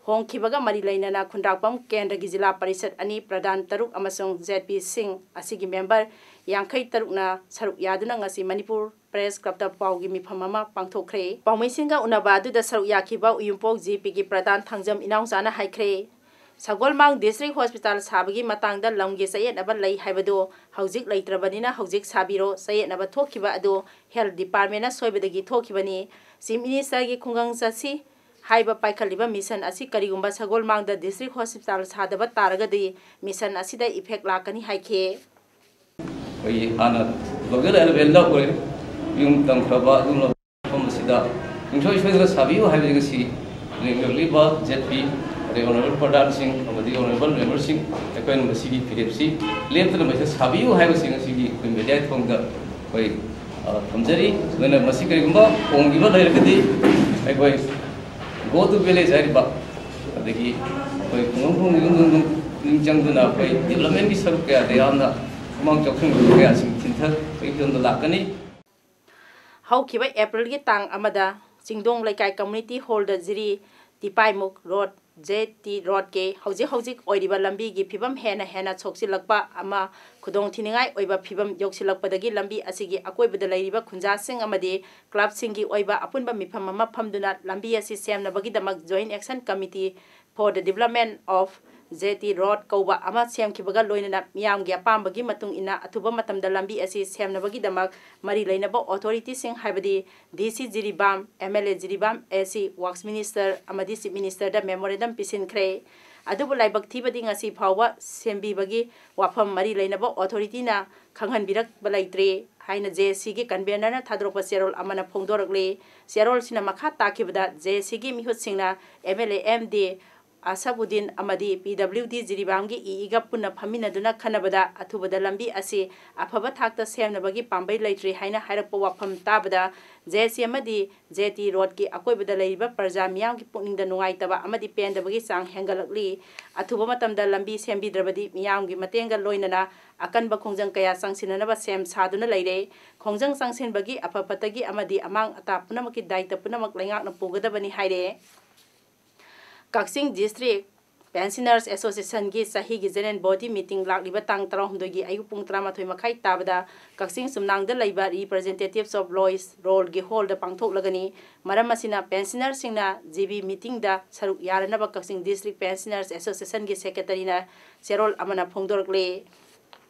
ꯍꯣꯡꯈꯤꯕꯒ ꯃꯔꯤ ꯂꯩꯅꯅ ꯈꯨꯟꯗ꯭ꯔꯥꯛꯄꯝ ꯀꯦꯟꯗ꯭ꯔꯒꯤ ꯖꯤꯂꯥ ꯄꯔꯤꯁꯠ ꯑꯅꯤ, ꯄ꯭ꯔꯙꯥꯟ ꯇꯔꯨꯛ ꯑꯃꯁꯨꯡ Z P ꯁꯤꯡ ꯑꯁꯤꯒꯤ member ꯌꯥꯡꯈꯩ ꯇꯔꯨꯛꯅ ꯁꯔꯨꯛ ꯌꯥꯗꯨꯅ ꯉꯁꯤ ꯃꯅꯤꯄꯨꯔ Press Club ꯇ ꯄꯥꯎꯒꯤ ꯃꯤꯐꯝ ꯑꯃ ꯄꯥꯡꯊꯣꯛꯈ꯭ꯔꯦ꯫ ꯄꯥꯎꯃꯤꯁꯤꯡꯒ ꯎꯅꯕ ꯑꯗꯨꯗ ꯁꯔꯨꯛ ꯌꯥꯈꯤꯕ ꯎꯌꯨꯝꯄꯣꯛ G P ꯒꯤ ꯄ꯭ꯔꯙꯥꯟ ꯊꯥꯡꯖꯝ ꯏꯅꯥꯎꯆꯥꯅ ꯍꯥꯏꯈ꯭ꯔꯦ, ꯁꯒꯣꯜꯃꯥꯡ District Hospital ꯁꯥꯕꯒꯤ ꯃꯇꯥꯡꯗ ꯂꯝꯒꯤ ꯆꯌꯦꯠꯅꯕ ꯂꯩ ꯍꯥꯏꯕꯗꯨ ꯍꯧꯖꯤꯛ ꯂꯩꯇ꯭ꯔꯕꯅꯤꯅ ꯍꯧꯖꯤꯛ ꯁꯥꯕꯤꯔꯣ꯫ ꯆꯌꯦꯠꯅꯕ ꯊꯣꯛꯈꯤꯕ ꯑꯗꯨ Health Department ꯅ ꯁꯣꯏꯕꯗꯒꯤ ꯊꯣꯛꯈꯤꯕꯅꯤ꯫ Chief Minister ꯒꯤ ꯈꯨꯡꯒꯪ ꯆꯠꯁꯤ ꯍꯥꯏꯕ ꯄꯥꯏꯈꯠꯂꯤꯕ mission ꯑꯁꯤ ꯀꯔꯤꯒꯨꯝꯕ ꯁꯒꯣꯜꯃꯥꯡꯗ District Hospital ꯁꯥꯗꯕ ꯇꯥꯔꯒꯗꯤ mission ꯑꯁꯤꯗ effect ꯂꯥꯛꯀꯅꯤ ꯍꯥꯏꯈꯤ꯫ ꯑꯩꯈꯣꯏꯒꯤ ꯍꯥꯟꯅ ꯂꯧꯖ ꯂꯩꯔꯕ ꯑꯣꯏꯔꯦ, ꯌꯨꯝ ꯇꯝꯈ꯭ꯔꯕ ꯑꯗꯨꯒꯨꯝꯂꯕ ꯃꯐꯝ ꯑꯁꯤꯗ ꯁꯨꯡꯁꯣꯏ ꯁꯣꯏꯗꯅ ꯁꯥꯕꯤꯌꯨ ꯍꯥꯏꯕꯁꯤ ꯉꯁꯤ ꯂꯦꯡꯂꯛꯂꯤꯕ Z P ꯑꯗꯩ honourable ꯄ꯭ꯔꯙꯥꯟꯁꯤꯡ ꯑꯃꯗꯤ honourable member ꯁꯤꯡ, ꯑꯩꯈꯣꯏꯅ ꯃꯁꯤꯒꯤ ꯐꯤꯔꯦꯞꯁꯤ ꯂꯦꯞꯇꯅ ꯃꯁꯤꯗ ꯁꯥꯕꯤꯌꯨ ꯍꯥꯏꯕꯁꯤ ꯉꯁꯤꯒꯤ ꯑꯩꯈꯣꯏ media ꯊꯣꯡꯗ ꯑꯩꯈꯣꯏ, ꯑ, ꯊꯝꯖꯔꯤ꯫ ꯑꯗꯨꯅ ꯃꯁꯤ ꯀꯔꯤꯒꯨꯝꯕ ꯍꯣꯡꯈꯤꯕ ꯂꯩꯔꯒꯗꯤ ꯑꯩꯈꯣꯏ Go to Village ꯍꯥꯏꯔꯤꯕ, ꯑꯗꯒꯤ ꯑꯩꯈꯣꯏ ꯈꯨꯡꯒꯪ ꯈꯨꯡꯒꯪ ꯌꯨꯝ ꯌꯨꯝ ꯌꯨꯝ ꯆꯪꯗꯨꯅ ꯑꯩꯈꯣꯏ development ꯀꯤ ꯁꯔꯨꯛ ꯀꯌꯥꯗ ꯌꯥꯝꯅ ꯈꯨꯃꯥꯡ ꯆꯥꯎꯁꯤꯟꯕ ꯀꯌꯥꯁꯤꯡ ꯆꯤꯟꯊꯕꯒꯤ ꯐꯤꯕꯝꯗ ꯂꯥꯛꯀꯅꯤ꯫ ꯍꯧꯈꯤꯕ April ꯒꯤ ꯇꯥꯡ ꯑꯃꯗ ꯆꯤꯡꯗꯣꯡ ꯂꯩꯀꯥꯏ Community Hall ꯗ ꯖꯤꯔꯤ ꯇꯤꯄꯥꯏꯃꯨꯛ Road ꯖꯦ ꯇꯤ ꯔꯣꯗꯀꯤ ꯍꯧꯖꯤꯛ ꯍꯧꯖꯤꯛ ꯑꯣꯏꯔꯤꯕ ꯂꯝꯕꯤꯒꯤ ꯐꯤꯕꯝ ꯍꯦꯟꯅ ꯍꯦꯟꯅ ꯁꯣꯛꯆꯤꯜꯂꯛꯄ ꯑꯃ ꯈꯨꯗꯣꯡ ꯊꯤꯅꯤꯡꯉꯥꯏ ꯑꯣꯏꯕ ꯐꯤꯕꯝ ꯌꯧꯁꯤꯜꯂꯛꯄꯗꯒꯤ ꯂꯝꯕꯤ ꯑꯁꯤꯒꯤ ꯑꯀꯣꯏꯕꯗ ꯂꯩꯔꯤꯕ ꯈꯨꯟꯖꯥꯁꯤꯡ ꯑꯃꯗꯤ ꯀ꯭ꯂꯕꯁꯤꯡꯒꯤ ꯑꯣꯏꯕ ꯑꯄꯨꯟꯕ ꯃꯤꯐꯝ ꯑꯃ ꯐꯝꯗꯨꯅ ꯂꯝꯕꯤ ꯑꯁꯤ ꯁꯦꯝꯅꯕꯒꯤꯗꯃꯛ Joint Action Committee for the Development of J T road ꯀꯧꯕ ꯑꯃ ꯁꯦꯝꯈꯤꯕꯒ ꯂꯣꯏꯅꯅ ꯃꯤꯌꯥꯝꯒꯤ ꯑꯄꯥꯝꯕꯒꯤ ꯃꯇꯨꯡ ꯏꯟꯅ ꯑꯊꯨꯕ ꯃꯇꯝꯗ ꯂꯝꯕꯤ ꯑꯁꯤ ꯁꯦꯝꯅꯕꯒꯤꯗꯃꯛ ꯃꯔꯤ ꯂꯩꯅꯕ ꯑꯣꯊꯣꯔꯤꯇꯤꯁꯤꯡ ꯍꯥꯏꯕꯗꯤ D C Jiribam, M L A Jiribam, A C works minister ꯑꯃꯗꯤ ꯆꯤꯐ ꯃꯤꯅꯤꯁꯇꯔꯗ ꯃꯦꯃꯣꯔꯦꯟꯗꯝ ꯄꯤꯁꯤꯟꯈ꯭ꯔꯦ꯫ ꯑꯗꯨꯕꯨ ꯂꯥꯏꯕꯛ ꯊꯤꯕꯗꯤ ꯉꯁꯤ ꯐꯥꯎꯕ ꯁꯦꯝꯕꯤꯕꯒꯤ ꯋꯥꯐꯝ ꯃꯔꯤ ꯂꯩꯅꯕ ꯑꯣꯊꯣꯔꯤꯇꯤꯅ ꯈꯪꯍꯟꯕꯤꯔꯛꯄ ꯂꯩꯇ꯭ꯔꯤ ꯍꯥꯏꯅ ꯖꯦ ꯑꯦ ꯁꯤꯒꯤ ꯀꯟꯚꯦꯅꯔꯅ ꯊꯥꯗꯣꯔꯛꯄ ꯆꯦꯔꯣꯜ ꯑꯃꯅ ꯐꯣꯡꯗꯣꯔꯛꯂꯤ꯫ ꯆꯦꯔꯣꯜꯁꯤꯅ ꯃꯈꯥ ꯇꯥꯈꯤꯕꯗ ꯖꯦ ꯑꯦ ꯁꯤꯒꯤ ꯃꯤꯍꯨꯠꯁꯤꯡꯅ M L A M D Asabuddin ꯑꯃꯗꯤ ꯄꯤ ꯗꯕ꯭ꯂꯤꯎ ꯗꯤ ꯖꯤꯔꯤꯕꯥꯝꯒꯤ ꯏ ꯏꯒ ꯄꯨꯟꯅ ꯐꯝꯃꯤꯟꯅꯗꯨꯅ ꯈꯟꯅꯕꯗ ꯑꯊꯨꯕꯗ ꯂꯝꯕꯤ ꯑꯁꯤ ꯑꯐꯕ ꯊꯥꯛꯇ ꯁꯦꯝꯅꯕꯒꯤ ꯄꯥꯝꯕꯩ ꯂꯩꯇ꯭ꯔꯤ ꯍꯥꯏꯅ ꯍꯥꯏꯔꯛꯄ ꯋꯥꯐꯝ ꯇꯥꯕꯗ ꯖꯦ ꯑꯦ ꯁꯤ ꯑꯃꯗꯤ ꯖꯦ ꯇꯤ ꯔꯣꯗꯀꯤ ꯑꯀꯣꯏꯕꯗ ꯂꯩꯔꯤꯕ ꯄ꯭ꯔꯖꯥ ꯃꯤꯌꯥꯝꯒꯤ ꯄꯨꯛꯅꯤꯡꯗ ꯅꯨꯡꯉꯥꯏꯇꯕ ꯑꯃꯗꯤ ꯄꯦꯟꯗꯕꯒꯤ ꯆꯥꯡ ꯍꯦꯟꯒꯠꯂꯛꯂꯤ꯫ ꯑꯊꯨꯕ ꯃꯇꯝꯗ ꯂꯝꯕꯤ ꯁꯦꯝꯕꯤꯗ꯭ꯔꯕꯗꯤ ꯃꯤꯌꯥꯝꯒꯤ ꯃꯇꯦꯡꯒ ꯂꯣꯏꯅꯅ ꯑꯀꯟꯕ ꯈꯣꯡꯖꯪ ꯀꯌꯥ ꯆꯪꯁꯤꯟꯅꯅꯕ ꯁꯦꯝ ꯁꯥꯗꯨꯅ ꯂꯩꯔꯦ꯫ ꯈꯣꯡꯖꯪ ꯆꯪꯁꯤꯟꯕꯒꯤ ꯑꯐ ꯐꯠꯇꯒꯤ ꯑꯃꯗꯤ ꯑꯃꯥꯡ ꯑꯇꯥ ꯄꯨꯝꯅꯃꯛꯀꯤ ꯗꯥꯏꯇ ꯄꯨꯝꯅꯃꯛ ꯂꯩꯉꯥꯛꯅ ꯄꯨꯒꯗꯕꯅꯤ ꯍꯥꯏꯔꯦ꯫ ꯀꯛꯆꯤꯡ ꯗꯤꯁꯇ꯭ꯔꯤꯛ ꯄꯦꯟꯁꯤꯅꯔꯁ ꯑꯦꯁꯣꯁꯤꯌꯦꯁꯟꯒꯤ ꯆꯍꯤꯒꯤ ꯖꯦꯅꯔꯦꯜ ꯕꯣꯗꯤ ꯃꯤꯇꯤꯡ ꯂꯥꯛꯂꯤꯕ ꯇꯥꯡ ꯇꯔꯥꯍꯨꯝꯗꯣꯏꯒꯤ ꯑꯌꯨꯛ ꯄꯨꯡ ꯇꯔꯥꯃꯥꯊꯣꯏ ꯃꯈꯥꯏ ꯇꯥꯕꯗ ꯀꯛꯆꯤꯡ ꯆꯨꯝꯅꯥꯡꯗ ꯂꯩꯕ Representatives of Lawyers Rollꯒꯤ ꯍꯣꯜꯗ ꯄꯥꯡꯊꯣꯛꯂꯒꯅꯤ꯫ ꯃꯔꯝ ꯑꯁꯤꯅ ꯄꯦꯟꯁꯤꯅꯔꯁꯤꯡꯅ ꯖꯤ ꯕꯤ ꯃꯤꯇꯤꯡꯗ ꯁꯔꯨꯛ ꯌꯥꯔꯅꯕ ꯀꯛꯆꯤꯡ ꯗꯤꯁꯇ꯭ꯔꯤꯛ ꯄꯦꯟꯁꯤꯅꯔꯁ ꯑꯦꯁꯣꯁꯤꯌꯦꯁꯟꯒꯤ ꯁꯦꯀ꯭ꯔꯦꯇꯔꯤꯅ ꯆꯦꯔꯣꯜ ꯑꯃꯅ ꯐꯣꯡꯗꯣꯔꯛꯂꯤ꯫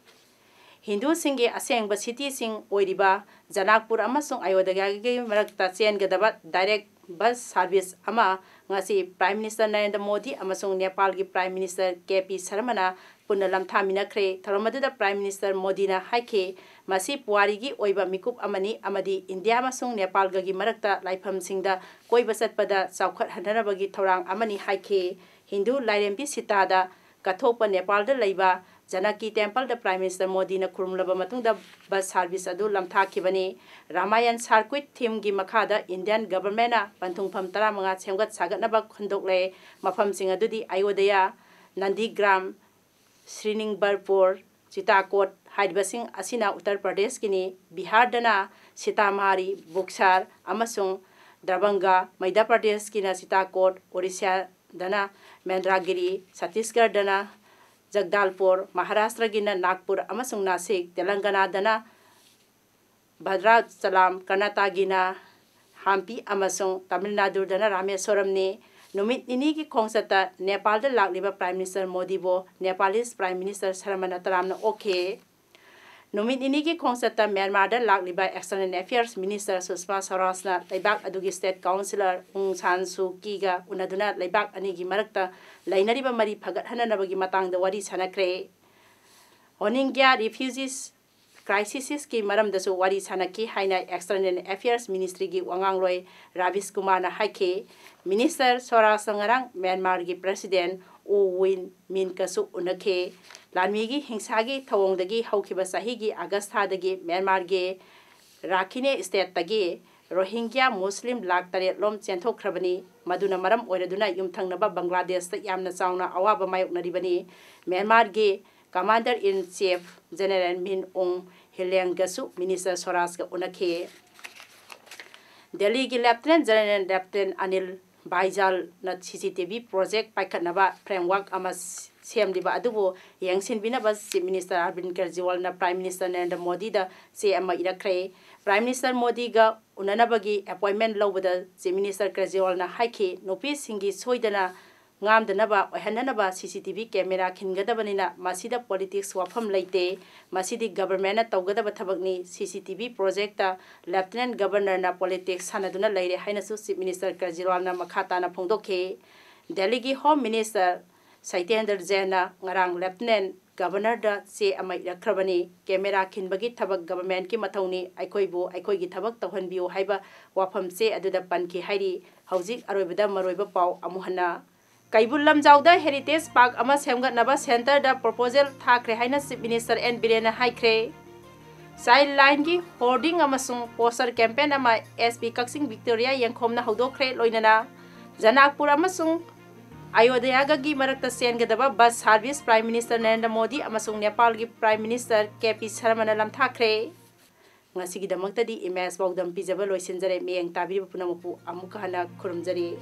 ꯍꯤꯟꯗꯨꯁꯤꯡꯒꯤ ꯑꯁꯦꯡꯕ ꯁꯤꯇꯤꯁꯤꯡ ꯑꯣꯏꯔꯤꯕ ꯖꯅꯥꯛꯄꯨꯔ ꯑꯃꯁꯨꯡ ꯑꯌꯣꯙ꯭ꯌꯥꯒꯤ ꯃꯔꯛꯇ ꯆꯦꯟꯒꯗꯕ ꯗꯥꯏꯔꯦꯛ ꯕꯁ ꯁꯥꯔꯚꯤꯁ ꯑꯃ ꯉꯁꯤ ꯄ꯭ꯔꯥꯏꯝ ꯃꯤꯅꯤꯁꯇꯔ ꯅꯔꯦꯟꯗ꯭ꯔ ꯃꯣꯗꯤ ꯑꯃꯁꯨꯡ ꯅꯦꯄꯥꯜꯒꯤ ꯄ꯭ꯔꯥꯏꯝ ꯃꯤꯅꯤꯁꯇꯔ ꯀꯦ ꯄꯤ ꯁꯔꯃꯅ ꯄꯨꯟꯅ ꯂꯝꯊꯥꯃꯤꯟꯅꯈ꯭ꯔꯦ꯫ ꯊꯧꯔꯝ ꯑꯗꯨꯗ ꯄ꯭ꯔꯥꯏꯝ ꯃꯤꯅꯤꯁꯇꯔ ꯃꯣꯗꯤꯅ ꯍꯥꯏꯈꯤ, "ꯃꯁꯤ ꯄꯨꯋꯥꯔꯤꯒꯤ ꯑꯣꯏꯕ ꯃꯤꯀꯨꯞ ꯑꯃꯅꯤ ꯑꯃꯗꯤ ꯏꯟꯗꯤꯌꯥ ꯑꯃꯁꯨꯡ ꯅꯦꯄꯥꯜꯒꯒꯤ ꯃꯔꯛꯇ ꯂꯥꯏꯐꯝꯁꯤꯡꯗ ꯀꯣꯏꯕ ꯆꯠꯄꯗ ꯆꯥꯎꯈꯠꯍꯟꯅꯅꯕꯒꯤ ꯊꯧꯔꯥꯡ ꯑꯃꯅꯤ" ꯍꯥꯏꯈꯤ꯫ ꯍꯤꯟꯗꯨ ꯂꯥꯏꯔꯦꯝꯕꯤ ꯁꯤꯇꯥꯗ ꯀꯠꯊꯣꯛꯄ ꯅꯦꯄꯥꯜꯗ ꯂꯩꯕ ꯖꯅꯀꯤ ꯇꯦꯝꯄꯜꯗ ꯄ꯭ꯔꯥꯏꯝ ꯃꯤꯅꯤꯁꯇꯔ ꯃꯣꯗꯤꯅ ꯈꯨꯔꯨꯝꯂꯕ ꯃꯇꯨꯡꯗ ꯕꯁ ꯁꯥꯔꯚꯤꯁ ꯑꯗꯨ ꯂꯝꯊꯥꯈꯤꯕꯅꯤ꯫ ꯔꯥꯃꯥꯌꯟ ꯁꯥꯔꯀ꯭ꯌꯨꯠ ꯊꯤꯝꯒꯤ ꯃꯈꯥꯗ ꯏꯟꯗꯤꯌꯥꯟ ꯒꯚꯔꯟꯃꯦꯟꯅ ꯄꯟꯊꯨꯡꯐꯝ ꯇꯔꯥꯃꯉꯥ ꯁꯦꯝꯒꯠ ꯁꯥꯒꯠꯅꯕ ꯈꯟꯗꯣꯛꯂꯦ꯫ ꯃꯐꯝꯁꯤꯡ ꯑꯗꯨꯗꯤ ꯑꯌꯣꯙ꯭ꯌꯥ, ꯅꯟꯗꯤꯒ꯭ꯔꯥꯝ, ꯁ꯭ꯔꯤꯅꯤꯡꯕꯔꯄꯨꯔ, ꯆꯤꯇꯥꯀꯣꯠ ꯍꯥꯏꯔꯤꯕꯁꯤꯡ ꯑꯁꯤꯅ ꯎꯠꯇꯔ ꯄ꯭ꯔꯗꯦꯁꯀꯤꯅꯤ꯫ ꯕꯤꯍꯥꯔꯗꯅ ꯁꯤꯇꯥꯃꯥꯔꯤ, ꯕꯨꯛꯁꯥꯔ ꯑꯃꯁꯨꯡ ꯗꯔꯕꯪꯒꯥ, ꯃꯩꯙ꯭ꯌ ꯄ꯭ꯔꯗꯦꯁꯀꯤꯅ ꯆꯤꯇꯥꯀꯣꯠ, ꯑꯣꯔꯤꯁꯥ ꯗꯅ ꯃꯦꯟꯗ꯭ꯔꯥꯒꯤꯔꯤ, ꯆꯇꯤꯁꯒꯔꯗꯅ ꯖꯒꯗꯥꯜꯄꯨꯔ, ꯃꯍꯥꯔꯥꯁꯇ꯭ꯔꯒꯤꯅ ꯅꯥꯒꯄꯨꯔ ꯑꯃꯁꯨꯡ ꯅꯥꯁꯤꯛ, ꯇꯦꯂꯪꯒꯅꯥꯗꯅ ꯚꯗ꯭ꯔꯥꯆꯂꯥꯝ, ꯀꯔꯅꯥꯇꯥꯒꯤꯅ ꯍꯥꯝꯄꯤ ꯑꯃꯁꯨꯡ ꯇꯥꯃꯤꯜ ꯅꯥꯗꯨꯗꯅ ꯔꯥꯃꯦꯁ꯭ꯋꯔꯝꯅꯤ꯫ ꯅꯨꯃꯤꯠ ꯅꯤꯅꯤꯒꯤ ꯈꯣꯡꯆꯠꯇ ꯅꯦꯄꯥꯜꯗ ꯂꯥꯛꯂꯤꯕ Prime Minister ꯃꯣꯗꯤꯕꯨ Nepalese Prime Minister ꯁꯔꯃꯅ ꯇꯔꯥꯝꯅ ꯑꯣꯛꯈꯤ꯫ ꯅꯨꯃꯤꯠ ꯅꯤꯅꯤꯒꯤ ꯈꯣꯡꯆꯠꯇ ꯃ꯭ꯌꯥꯟꯃꯥꯔꯗ ꯂꯥꯛꯂꯤꯕ External Affairs Minister ꯁꯨꯁꯃꯥ ꯁ꯭ꯋꯔꯥꯖꯅ ꯂꯩꯕꯥꯛ ꯑꯗꯨꯒꯤ State Councillor ꯑꯪ ꯁꯥꯟ ꯁꯨ ꯀꯤꯒ ꯎꯅꯗꯨꯅ ꯂꯩꯕꯥꯛ ꯑꯅꯤꯒꯤ ꯃꯔꯛꯇ ꯂꯩꯅꯔꯤꯕ ꯃꯔꯤ ꯐꯒꯠꯍꯟꯅꯅꯕꯒꯤ ꯃꯇꯥꯡꯗ ꯋꯥꯔꯤ ꯁꯥꯅꯈ꯭ꯔꯦ꯫ ꯔꯣꯍꯤꯡꯒ꯭ꯌꯥ refugees crisisꯀꯤ ꯃꯔꯝꯗꯁꯨ ꯋꯥꯔꯤ ꯁꯥꯅꯈꯤ ꯍꯥꯏꯅ External Affairs Ministryꯒꯤ ꯋꯥꯉꯥꯡꯂꯣꯏ ꯔꯥꯕꯤꯁ ꯀꯨꯃꯥꯔꯅ ꯍꯥꯏꯈꯤ꯫ Minister ꯁ꯭ꯋꯔꯥꯖꯅ ꯉꯔꯥꯡ ꯃ꯭ꯌꯥꯟꯃꯥꯔꯒꯤ President ꯎ ꯋꯤꯟ ꯃꯤꯟꯀꯁꯨ ꯎꯅꯈꯤ꯫ ꯂꯥꯟꯃꯤꯒꯤ ꯍꯤꯡꯁꯥꯒꯤ ꯊꯧꯑꯣꯡꯗꯒꯤ ꯍꯧꯈꯤꯕ ꯆꯍꯤꯒꯤ ꯑꯥꯒꯁ ꯊꯥꯗꯒꯤ ꯃ꯭ꯌꯥꯟꯃꯥꯔꯒꯤ ꯔꯥꯈꯤꯅꯦ stateꯇꯒꯤ ꯔꯣꯍꯤꯡꯒ꯭ꯌꯥ ꯃꯨꯁꯂꯤꯝ ꯂꯥꯈ ꯇꯔꯦꯠ ꯂꯣꯝ ꯆꯦꯟꯊꯣꯛꯈ꯭ꯔꯕꯅꯤ꯫ ꯃꯗꯨꯅ ꯃꯔꯝ ꯑꯣꯏꯔꯗꯨꯅ ꯌꯨꯝꯊꯪꯅꯕ ꯕꯪꯒ꯭ꯂꯥꯗꯦꯁꯇ ꯌꯥꯝꯅ ꯆꯥꯎꯅ ꯑꯋꯥꯕ ꯃꯥꯌꯣꯛꯅꯔꯤꯕꯅꯤ꯫ ꯃ꯭ꯌꯥꯟꯃꯥꯔꯒꯤ Commander in Chief General Min Aung Hlaingꯒꯁꯨ Minister ꯁ꯭ꯋꯔꯥꯖꯀ ꯎꯅꯈꯤ꯫ ꯗꯦꯜꯂꯤꯒꯤ Lieutenant General Lieutenant Anil ꯕꯥꯏꯖꯥꯜꯅ CCTV project ꯄꯥꯏꯈꯠꯅꯕ framework ꯑꯃ ꯁꯦꯝꯂꯤꯕ ꯑꯗꯨꯕꯨ ꯌꯦꯡꯁꯤꯟꯕꯤꯅꯕ Chief Minister ꯑꯔꯕꯤꯟꯗ ꯀꯦꯖꯔꯤꯋꯥꯜꯅ Prime Minister Narendra ꯃꯣꯗꯤꯗ ꯆꯦ ꯑꯃ ꯏꯔꯛꯈ꯭ꯔꯦ꯫ Prime Minister ꯃꯣꯗꯤꯒ ꯎꯅꯅꯕꯒꯤ appointment ꯂꯧꯕꯗ Chief Minister ꯀꯦꯖꯔꯤꯋꯥꯜꯅ ꯍꯥꯏꯈꯤ, ꯅꯨꯄꯤꯁꯤꯡꯒꯤ ꯁꯣꯏꯗꯅ ꯉꯥꯝꯗꯅꯕ ꯑꯣꯏꯍꯟꯅꯅꯕ CCTV camera ꯈꯤꯟꯒꯗꯕꯅꯤꯅ ꯃꯁꯤꯗ politics ꯋꯥꯐꯝ ꯂꯩꯇꯦ꯫ ꯃꯁꯤꯗꯤ governmentꯅ ꯇꯧꯒꯗꯕ ꯊꯕꯛꯅꯤ꯫ CCTV projectꯇ Lieutenant Governorꯅ politics ꯁꯥꯟꯅꯗꯨꯅ ꯂꯩꯔꯦ ꯍꯥꯏꯅꯁꯨ Chief Minister ꯀꯦꯖꯔꯤꯋꯥꯜꯅ ꯃꯈꯥ ꯇꯥꯅ ꯐꯣꯡꯗꯣꯛꯈꯤ꯫ ꯗꯦꯜꯂꯤꯒꯤ Home Minister ꯁꯩꯇꯦꯟꯗ꯭ꯔ ꯖꯦꯟꯅ ꯉꯔꯥꯡ Lieutenant Governorꯗ ꯆꯦ ꯑꯃ ꯏꯔꯛꯈ꯭ꯔꯕꯅꯤ꯫ Camera ꯈꯤꯟꯕꯒꯤ ꯊꯕꯛ governmentꯀꯤ ꯃꯊꯧꯅꯤ꯫ ꯑꯩꯈꯣꯏꯕꯨ ꯑꯩꯈꯣꯏꯒꯤ ꯊꯕꯛ ꯇꯧꯍꯟꯕꯤꯌꯨ ꯍꯥꯏꯕ ꯋꯥꯐꯝ ꯆꯦ ꯑꯗꯨꯗ ꯄꯟꯈꯤ ꯍꯥꯏꯔꯤ꯫ ꯍꯧꯖꯤꯛ ꯑꯔꯣꯏꯕꯗ ꯃꯔꯨꯑꯣꯏꯕ ꯄꯥꯎ ꯑꯃꯨꯛ ꯍꯟꯅ꯫ ꯀꯩꯕꯨꯜ ꯂꯝꯖꯥꯎꯗ Heritage Park ꯑꯃ ꯁꯦꯝꯒꯠꯅꯕ centreꯗ proposal ꯊꯥꯈ꯭ꯔꯦ ꯍꯥꯏꯅ Chief Minister ꯑꯦꯟ ꯕꯤꯔꯦꯟꯅ ꯍꯥꯏꯈ꯭ꯔꯦ꯫ Child Lineꯒꯤ hoarding ꯑꯃꯁꯨꯡ poster campaign ꯑꯃ SP ꯀꯛꯆꯤꯡ ꯕꯤꯛꯇꯣꯔꯤꯌꯥ ꯌꯦꯡꯈꯣꯝꯅ ꯍꯧꯗꯣꯛꯈ꯭ꯔꯦ꯫ ꯂꯣꯏꯅꯅ ꯖꯅꯥꯛꯄꯨꯔ ꯑꯃꯁꯨꯡ ꯑꯌꯣꯙ꯭ꯌꯥꯒꯒꯤ ꯃꯔꯛꯇ ꯆꯦꯟꯒꯗꯕ bus service Prime Minister Narendra Modi ꯑꯃꯁꯨꯡ ꯅꯦꯄꯥꯜꯒꯤ Prime Minister K P ꯁꯔꯃꯅ ꯂꯝꯊꯥꯈ꯭ꯔꯦ꯫ ꯉꯁꯤꯒꯤꯗꯃꯛꯇꯗꯤ image ꯄꯥꯎꯗꯝ ꯄꯤꯖꯕ ꯂꯣꯏꯁꯤꯟꯖꯔꯦ꯫ ꯃꯤꯠꯌꯦꯡ ꯇꯥꯕꯤꯔꯤꯕ ꯄꯨꯝꯅꯃꯛꯄꯨ ꯑꯃꯨꯛꯀ ꯍꯟꯅ ꯈꯨꯔꯨꯝꯖꯔꯤ꯫